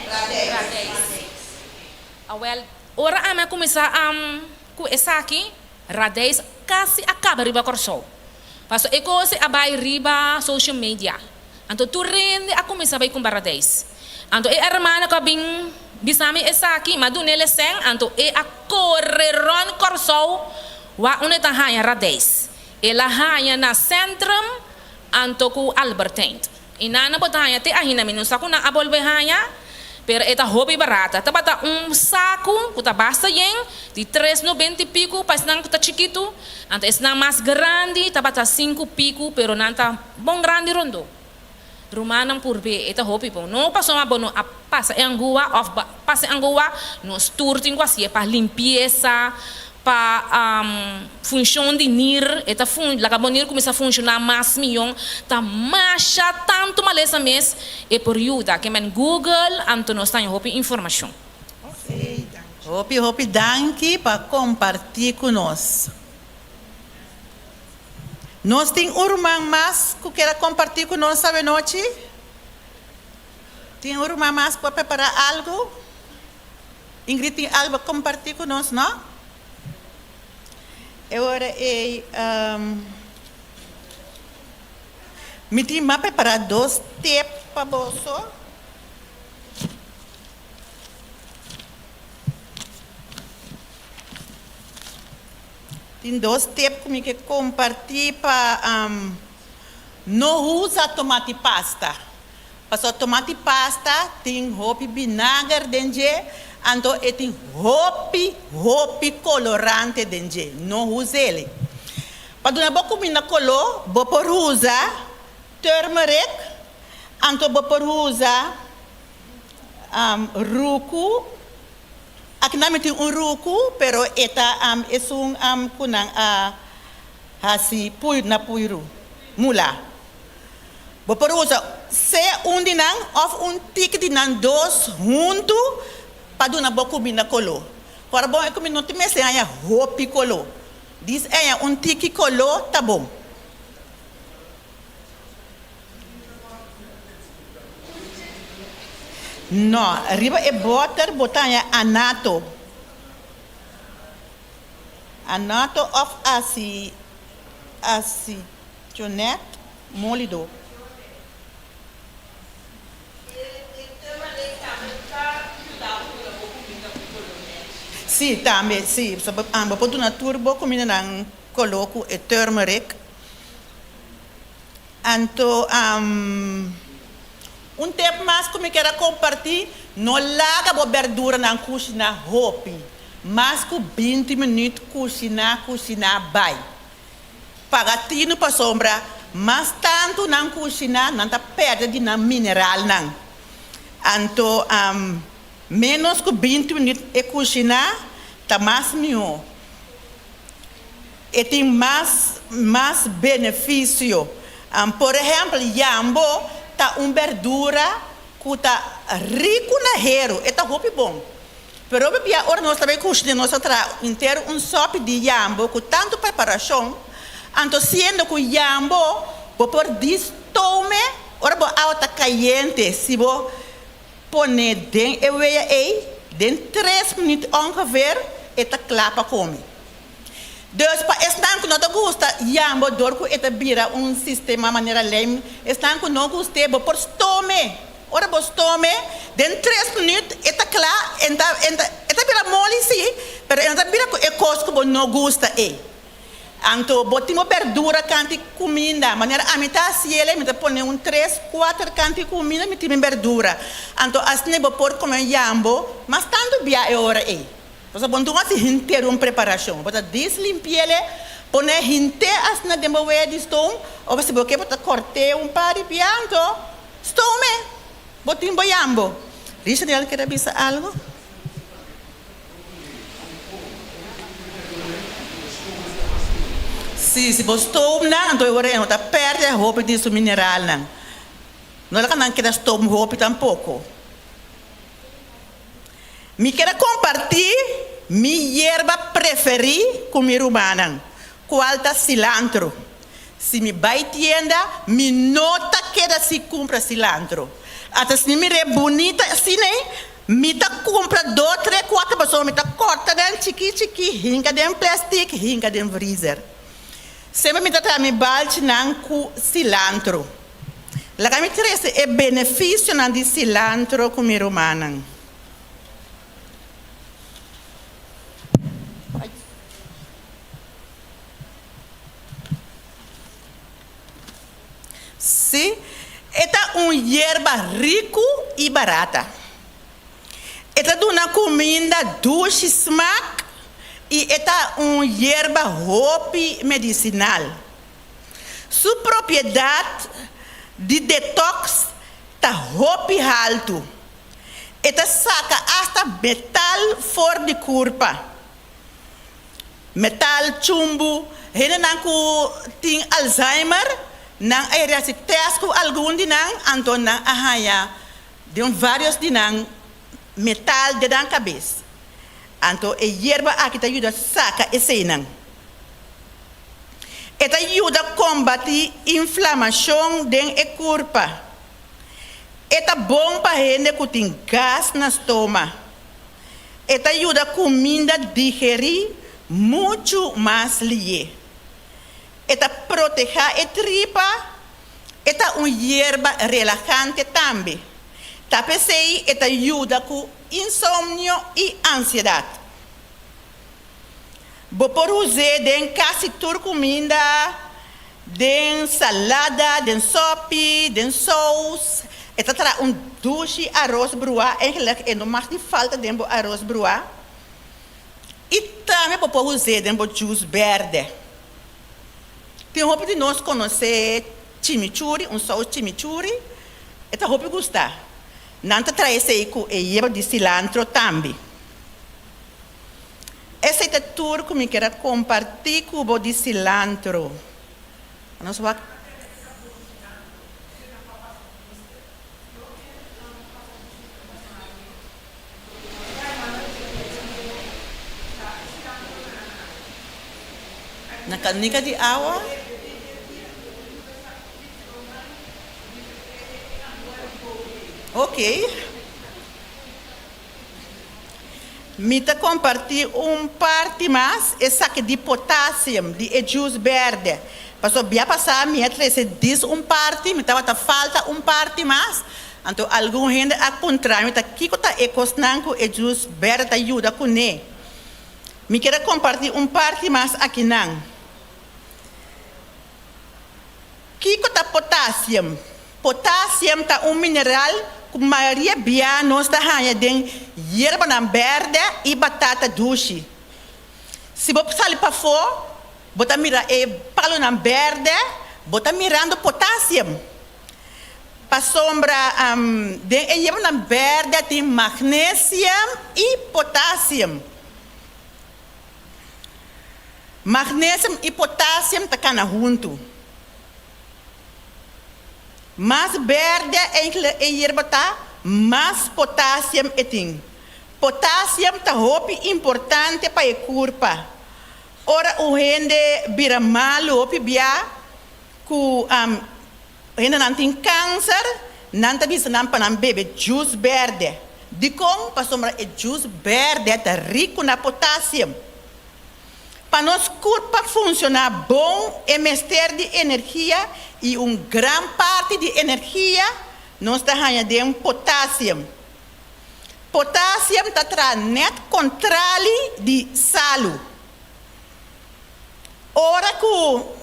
Radijs. Radijs. Awel, ora ami a kuminsá ku esaki, radijs kasi a kaba riba Kòrsou. Pasobra e kos a bai riba social media. Anto tur hende a kuminsá bai kumpra radijs. Anto e hermano ku a bin bisa mi esaki, mi a dun'é lesen, anto e a kore rònt Kòrsou wak unda e ta haña radijs. El a haña na Centrum anto ku Albertijn. I nan a bo ta haña te ainda, mi no sa ku nan a bolbe haña, pero e ta hopi barata. Tabata un saku ku ta basta yen di tres nobenta i piku pa esnan ku ta chikitu, anto esnan mas grandi tabata sinku piku, pero nan ta bon grandi rondó. Rumannan purbe, e ta hopi bon. No pasobra bo no a pasa e angua òf bo a pasa e angua, nos tur tin ku hasié pa limpiesa, pa funshon di nir, e ta fun laga bo nir kuminsá funshoná mas mion, ta masha tantu malesa mes e por yuda. Ke men Google anto nos ta haña hopi informashon. Hopi hopi danki pa kompartí ku nos. Nos tin un ruman mas ku kier a kompartí ku nos awenochi? Tin un ruman mas ku a prepará algu? Ingrid tin algu pa kompartí ku nos, no? E ora ei, mi tin mas prepará dos tep pa boso. Tin dos tip ku mi ke kompartí pa no usa tomati pasta. Pasobra tomati pasta tin hopi binager den dje, anto e tin hopi, hopi kolorante den dje. No us'el. Pa duna bo kuminda koló, bo por usa turmeric, anto bo por usa ruku. Aki nan mi tin un ruku, pero e ta esun ku nan a hasi pui na puiru, mula. Bo por usa sea un di nan òf un tiki di nan dos huntu pa duna bo kuminda koló. Ora bon e kuminda no tin mester haña hopi koló. Dis haña un tiki koló ta bon. No, riba e boter bo ta haña anato. Anato òf asi asichonet molido. Sí, tambe, sí. Bo por duna tur bo kumindanan koló ku e turmeric. Anto, un tip mas ku mi kier a kompartí, no laga bo berduranan kushiná hopi, mas ku 20 minüt kushiná kushiná bai. Paga tinu pasobra. Mas tantu nan kushiná, nan ta pèrdè di nan mineralnan. Anto, ménos ku 20 minüt e kushiná ta mas mihó. E tin mas mas benefisio. Por ehèmpel, yambo ta un bèrdura ku ta riku na heru, e ta hopi bon. Pero hopi bia ora nos ta bai kushina nos ta traha henter un sòpi di yambo ku tantu preparashon, anto siendo ku yambo bo por distome ora bo awa ta kayente, si bo pone den e wea ei den tres minüt ongeveer e ta kla pa kome. Dus pa esnan ku no ta gusta yambo dor ku e ta bira un sistema manera lijm, esnan ku no gust'é bo por stome. Ora bo stome den tres minüt e ta kla, e ta e ta bira moli sí, pero e no ta bira ku e kos ku bo no gusta ei. Anto bo tin bo berdura kanti kuminda, manera ami ta hasiel mi ta pone un tres, kuater kanti kuminda mi tin mi berdura. Anto asina bo por kome yambo mas tantu bia e ora ei. Pasobra bo no tin hasi henter un preparashon. Bo ta dislimpi'el, pone henter asina den bo wea di stoom, of si bo ke bo ta kort'é un par di bia, anto stoom'é. Bo tin bo yambo. Richard kere bisa algu? Si, si bo stoom nan, anto e ora ei no ta pèrdè hopi di su mineralnan. No laga nan keda stoom hopi tampoko. Mi kier a kompartí mi yerba preferí ku mi rumannan, kual ta silantro. Si mi bai tienda, mi no ta keda sin kumpra silantro. Ata si mi mir'é bunita asina ei, mi ta kumpra dos, tres, kuater pasobra mi ta kòrta nan chikí chikí, hinka den plèstik, hinka den vrizer. Semper mi ta traha mi balchinan ku silantro. Laga mi trese e benefisionan di silantro ku mi rumannan. Sí, e ta un yerba riku i barata. E ta duna kuminda dushi smak i e ta un yerba hopi medisinal. Su propiedat di detox ta hopi haltu. E ta saka asta metal for di kurpa. Metal, chumbu, hendenan ku tin Alzheimer, nan a yega hasi tèst ku algun di nan, anto nan a haña den vários di nan metal den nan kabes. Anto e yerba aki ta yuda saka eseinan. E ta yuda kombatí inflamashon den e kurpa. E ta bon pa hende ku tin gas na stoma. E ta yuda kuminda digerí muchu mas lié. E ta protehá e tripa. E ta un yerba relahante tambe. Ta p'esei e ta yuda ku insomnio i ansiedat. Bo por us'é den kasi tur kuminda, den salada, den sòpi, den sous. E ta traha un dushi aros bruá, eigenlijk e no mag di falta den bo aros bruá. I tambe bo por us'é den bo jus bèrdè. Tin hopi di nos konosé chimichurri, un sous chimichurri, e ta hopi gustá. Nan ta traha esei ku e yerba di silantro tambe. Esei ta tur ku mi kier a kompartí ku bo di silantro. Nos wak. Na kanika di awa. Okey. Mi ta kompartí un parti mas esaki di potasium di e juice bèrdè. Pasobra bia pasá mi a trese dis un parti, mi tabata falta un parti mas. Anto algun hende a puntra mi ta kiko ta e kosnan ku e juice bèrdè ta yuda kuné. Mi kier a kompartí un parti mas akinan. Kiko ta potasium? Potasium ta un mineral ku mayoria bia nos ta haña den yerbanan bèrdè i batata dushi. Si bo sali pafó, bo ta mira e palunan bèrdè. bo ta mirando potassium. Pasobra den e yerbanan bèrdè tin magnesium i potassium. Magnesium i potassium ta kana huntu. Mas bèrdè e yerba ta, mas potassium e tin. Potassium ta hopi importante pa e kurpa. Ora un hende bira malu hopi bia ku hendenan tin kanser, nan ta bisa nan pa nan bebe djus bèrdè. Dikon? Pasobra e djus bèrdè ta riku na potassium. Pa nos kurpa funshoná bon e mester di energia i un gran parti di energia nos ta haña den potassium. Potassium ta traha nèt kontrali di salu. Ora ku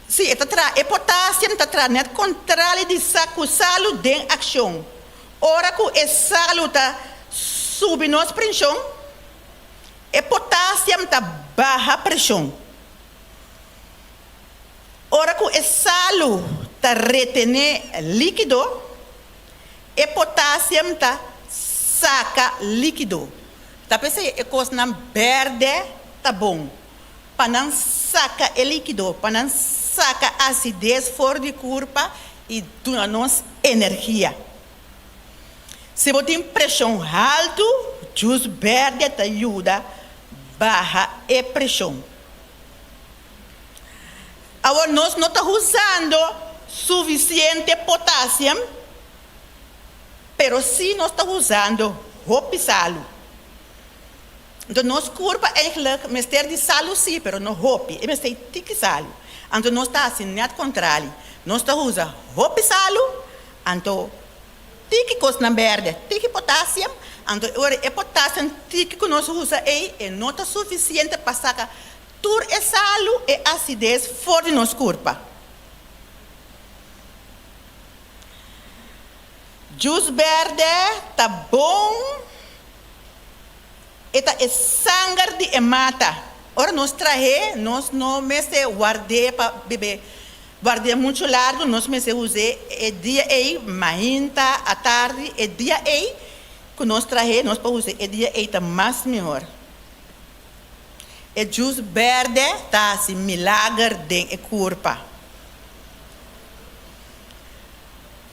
Si, e ta traha, e potassium ta traha nèt kontrali di sa ku salu den akshon. Ora ku e salu ta subi nos prenshon, e potassium ta baha preshon. Ora ku e salu ta retené líkido, e potassium ta saka líkido. Ta p'esei e kosnan bèrdè ta bon, pa nan saka e líkido, pa nan saka asides for di kurpa i duna nos energia. Si bo tin preshon haltu, djus bèrdè ta yuda baha e preshon. Awor nos no ta usando sufisiente potasium, pero sí nos ta usando hopi salu. Anto nos kurpa eigenlijk mester di salu sí, pero no hopi, e mester tiki salu. Anto nos ta hasi nèt kontrali, nos ta usa hopi salu, anto Tiki kosnan bèrdè, tiki potasium, anto e ora e potasium tiki ku nos usa ei e no ta sufisiente pa saka tur e salu, e asides for di nos kurpa. Djus bèrdè ta bon, e ta e sanger di e mata. Ora nos trah'é nos no mester ward'é pa bebe Guardia muchu largu nos mester us'é e dia ei mainta, atardi, e dia ei ku nos trah'é nos por us'é e dia ei ta mas mihor. E djus bèrdè ta hasi milager den e kurpa.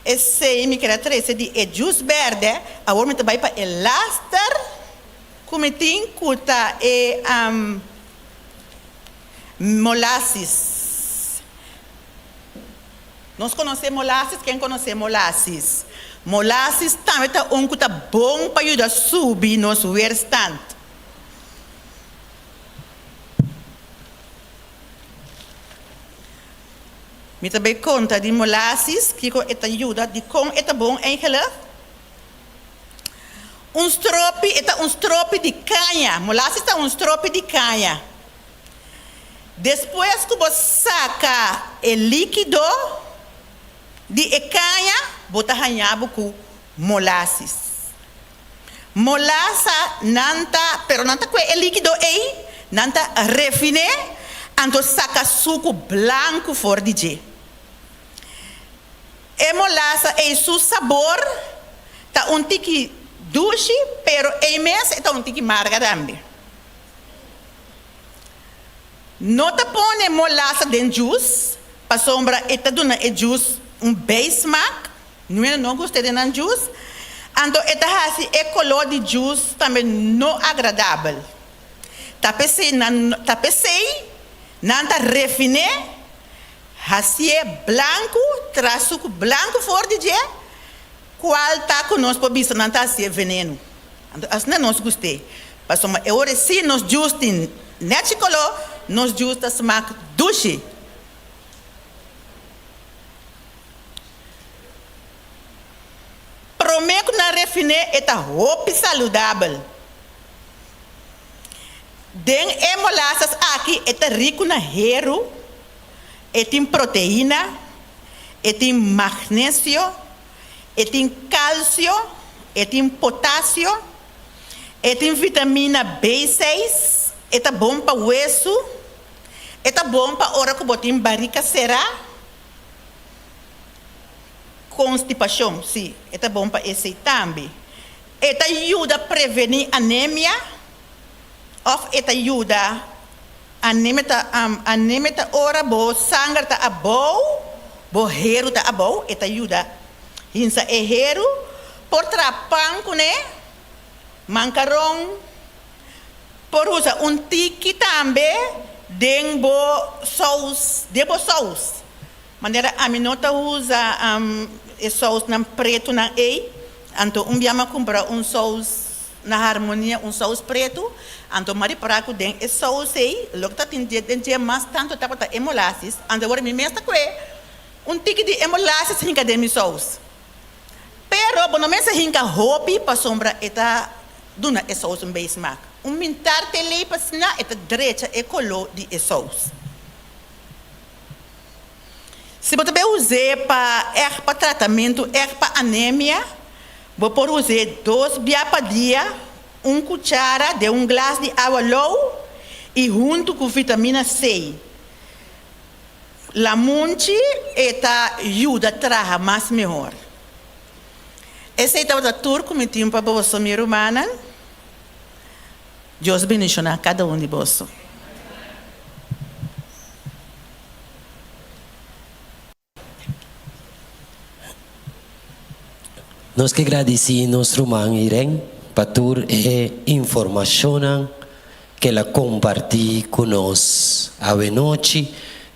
Esei mi kere a trese di e djus bèrdè, awor mi ta bai pa e laster ku mi tin ku ta e. Molasis. Nos konosé molasis? Ken konosé molasis? Molasis tambe ta un ku ta bon pa yuda subi nos weerstand. Mi ta bay konta di molasis, kiko e ta yuda, dikon e ta bon eigenlijk. Un stropi, e ta un stropi di kaña. Molasis ta un stropi di kaña. Despues ku bo saka e líkido di e kaña, bo ta haña bo ku molasis. Molasa nan ta, pero nan ta kue e líkido ei, nan ta refin'é, anto saka suku blanku for di dje. E molasa ei su sabor ta un tiki dushi, pero ei mes e ta un tiki marga tambe. No ta pone molasa den djus, pasobra e ta duna e djus un bijsmaak, nuena no gusta den nan djus, anto e ta hasi e koló di djus tambe no agradabel. Ta p'esei nan ta p'esei nan ta refin'é, hasié blanku, traha suku blanku for di dje, kual ta ku nos por bisa nan ta hasié venenu. Anto asina nos gust'é, pasobra e ora si nos djus tin nèchi koló, nos djus ta smak dushi. Promé ku nan refiné e ta hopi saludabel. Den e molasas aki e ta riku na heru, e tin proteina, e tin magnesio, E tin kalsio, e tin potasio, e tin vitamina B seis, e ta bon pa wesu, E ta bon pa ora ku bo tin barika será, konstipashon, sí, e ta bon pa esei tambe. E ta yuda prevení anemia òf e ta yuda anemia ta anemia ta ora bo sanger ta abou, bo heru ta abou, e ta yuda hinsa e heru. Por traha pan kuné, mankaron. Por usa un tiki tambe den bo sous, den bo sous. Manera ami no ta usa e sousnan pretunan ei, anto un bia mi a kumpra un sous na Harmonia, un sous pretu, anto mi a ripara ku den e sous ei loke ta tin den dje mas tantu tabata e molasis, anto awor mi mes ta kue un tiki di e molasis hinka den mi sous. Pero bo no mester hinka hopi pasobra e ta duna e sous un bei smak. Un mintar telei pa sna e ta drecha e koló di e sous. Si bo ta bay us'é pa ègt pa tratamentu ègt pa anemia, bo por us'é dos bia pa dia, un kuchara den un glas di awa lou i huntu ku vitamina C. Lamunchi e ta yuda traha mas mehor. Esei tabata tur ku mi tin pa boso, mi rumannan. Dios bendishoná kada un di boso. Nos ke gradisí nos ruman Irene pa tur e informashonnan ke el a kompartí ku nos awenochi.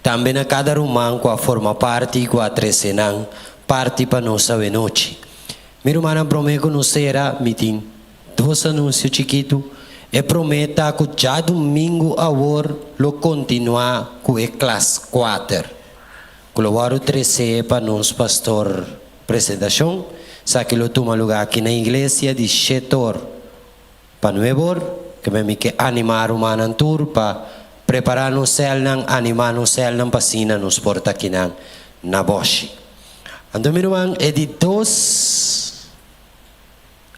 Tambe na kada ruman ku a forma parti i ku a trese nan parti pa nos awenochi. Mi rumannan promé ku nos sera mi tin dos anunsio chikitu. E promé ta ku djadumingu awor lo kontinuá ku e klas kuater. Ku lo wòrdu tresé pa nos pastor presentashon, esaki lo tuma lugá aki na iglesia di shetor pa nuebor, ke men mi ke animá rumannan tur pa prepará nos sèlnan, animá nos sèlnan pa asina nos por ta kinan na bòshi. Anto mi ruman, e di dos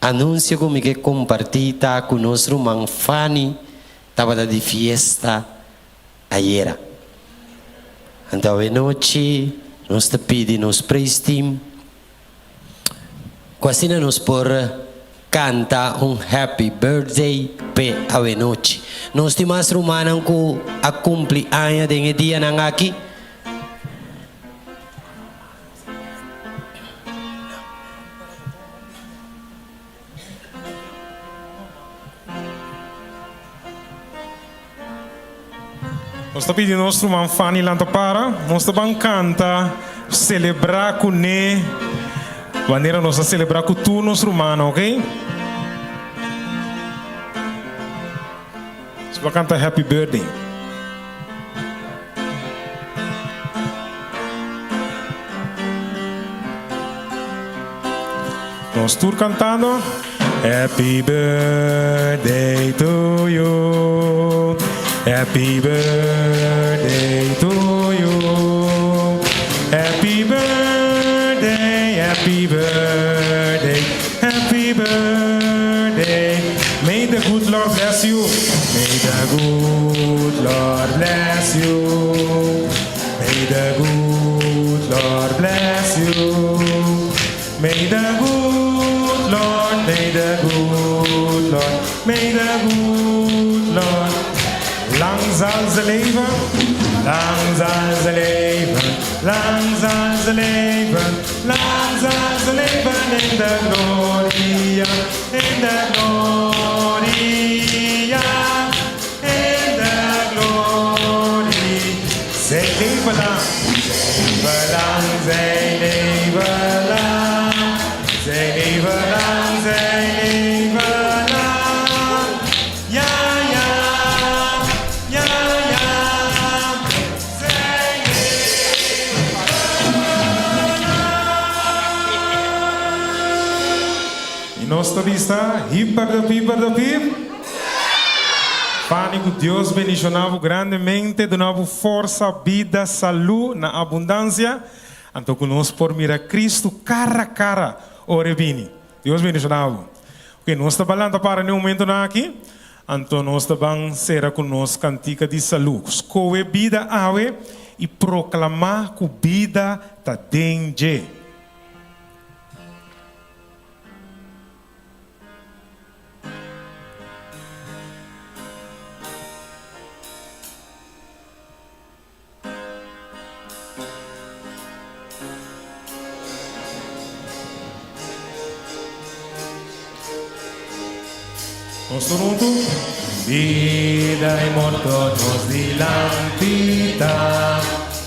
anunsio ku mi ke kompartí ta ku nos ruman Fanny tabata di fiesta ayera. Anto awenochi nos ta pidi nos praise team cu asina nos por canta un happy birthday p'e awenochi. Nos tin mas rumannan cu a cumpli aña den e dianan aki. Nos ta pidi nos ruman Fanny lanta para. Nos ta ban canta, celebra cu ne, manera nos ta celebra cu tur nos rumannan, ok? Nos ban canta Happy Birthday. Nos tur cantando. Happy birthday to you. Happy birthday to you. Happy birthday, happy birthday, happy birthday. May the good Lord bless you. May the good Lord bless you. May the good Lord bless you. May the good Lord, may the good Lord, may the good Lord. Lang zal ze leven, lang zal ze leven, lang zal ze leven, lang zal ze leven in de gloria, in de gloria, in de glorie. Zij leven lang, leven lang, zij leven lang, zij leven lang, zij leven lang. Ja, ja, ja, ja, zij leven lang. I nos ta bisa, Hip de pip de pip. Fanny, ku Dios bendishoná bo grandemente, duna bo forsa, bida, salú na abundansia, anto ku nos por mira Kristu kara kara ora e bini. Dios bendishoná bo. Ok, nos ta balanta para n'e momentonan aki. Anto nos ta ban sera ku nos kantika di salú. Skohe bida awe i proklamá ku bida ta den dje. Nos tur huntu. Bida i morto nos dilanti ta,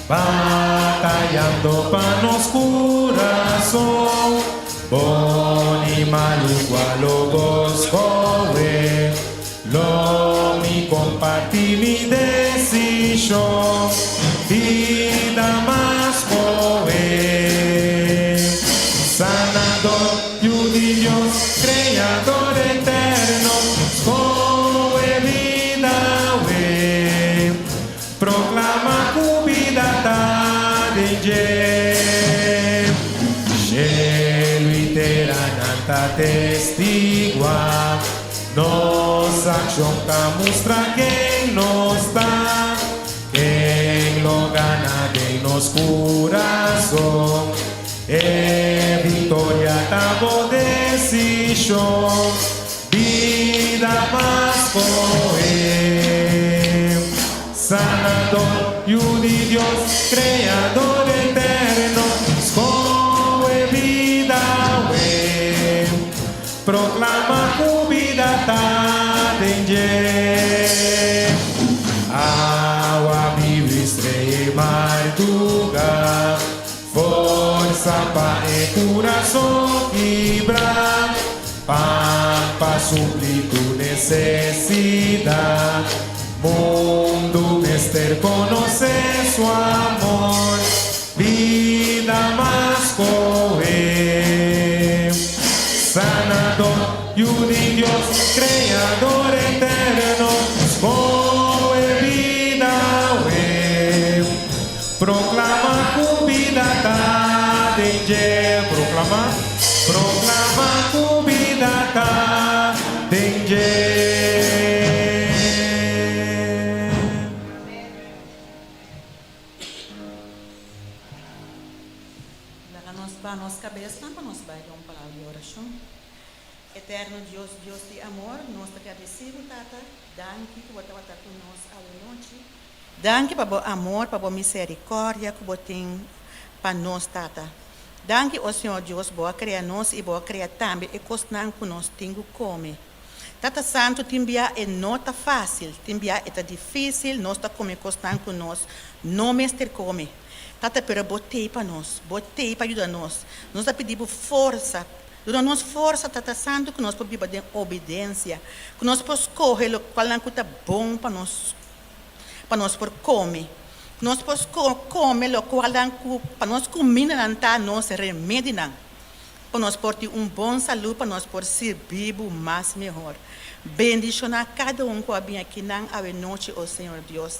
batayando pa nos kurason. Bon i malu kua lo bo skohe? Lo mi comparti mi decision Bida mas coe Sanador, Yu di Dios, Creador eterno Scoe bida we Proclama cu bida ta den dje Cielo y tera nan ta testigua Nos akshon ta mustra ken nos ta, ken lo gana den nos kurason. E viktoria ta bo desishon, bida mas kohe. Sanador, Yu di Dios, Kreador eterno, skohe bida awe. Proclama cu bida ta den dje. Awa bibu estrella marduga, Forsa pa e curason kibra, Pan pa supli tu necesidad. Mundo mester conoce su amor. Bida mas kohe. Sanador, Yu di Dios, Kreador eterno, skohe bida awe. Proklama ku bida ta den dje. Proklama, proklama ku bida ta den dje. Laga nos ba nos kabesnan pa nos bai den un palabra di orashon. Eterno Dios, Dios di amor, nos ta gradisí bo, Tata. Danki ku bo tabata ku nos awe nochi. Danki pa bo amor, pa bo miserikòrdia ku bo tin pa nos, Tata. Danki, o Señor Dios, bo a krea nos i bo a krea tambe e kosnan ku nos tin ku kome. Tata Santu, tin bia e no ta fásil, tin bia e ta difísil, nos ta kome kosnan ku nos no mester kome. Tata, pero Bo t'ei pa nos, Bo t'ei pa yuda nos. Nos ta pidi Bo forsa, duna nos forsa, Tata Santu, ku nos por biba den obedensia, ku nos por skohe lokualnan ku ta bon pa nos, pa nos por kome, ku nos por kome lokualnan ku pa nos kumindanan ta nos remedinan. Pa nos por tin un bon salú pa nos por sirbi Bo mas mehor. Bendishoná kada un ku a bin akinan awe nochi, o Señor Dios.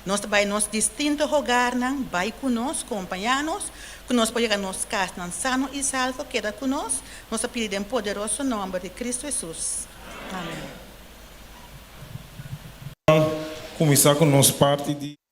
Nos ta bai nos distinto hogarnan, bai ku nos, kompañá nos, ku nos por yega nos kasnan sano i salvo. Keda ku nos, nos ta pidi den poderoso nòmber di Kristu Hesus. Amèn. Kuminsá ku nos parti di.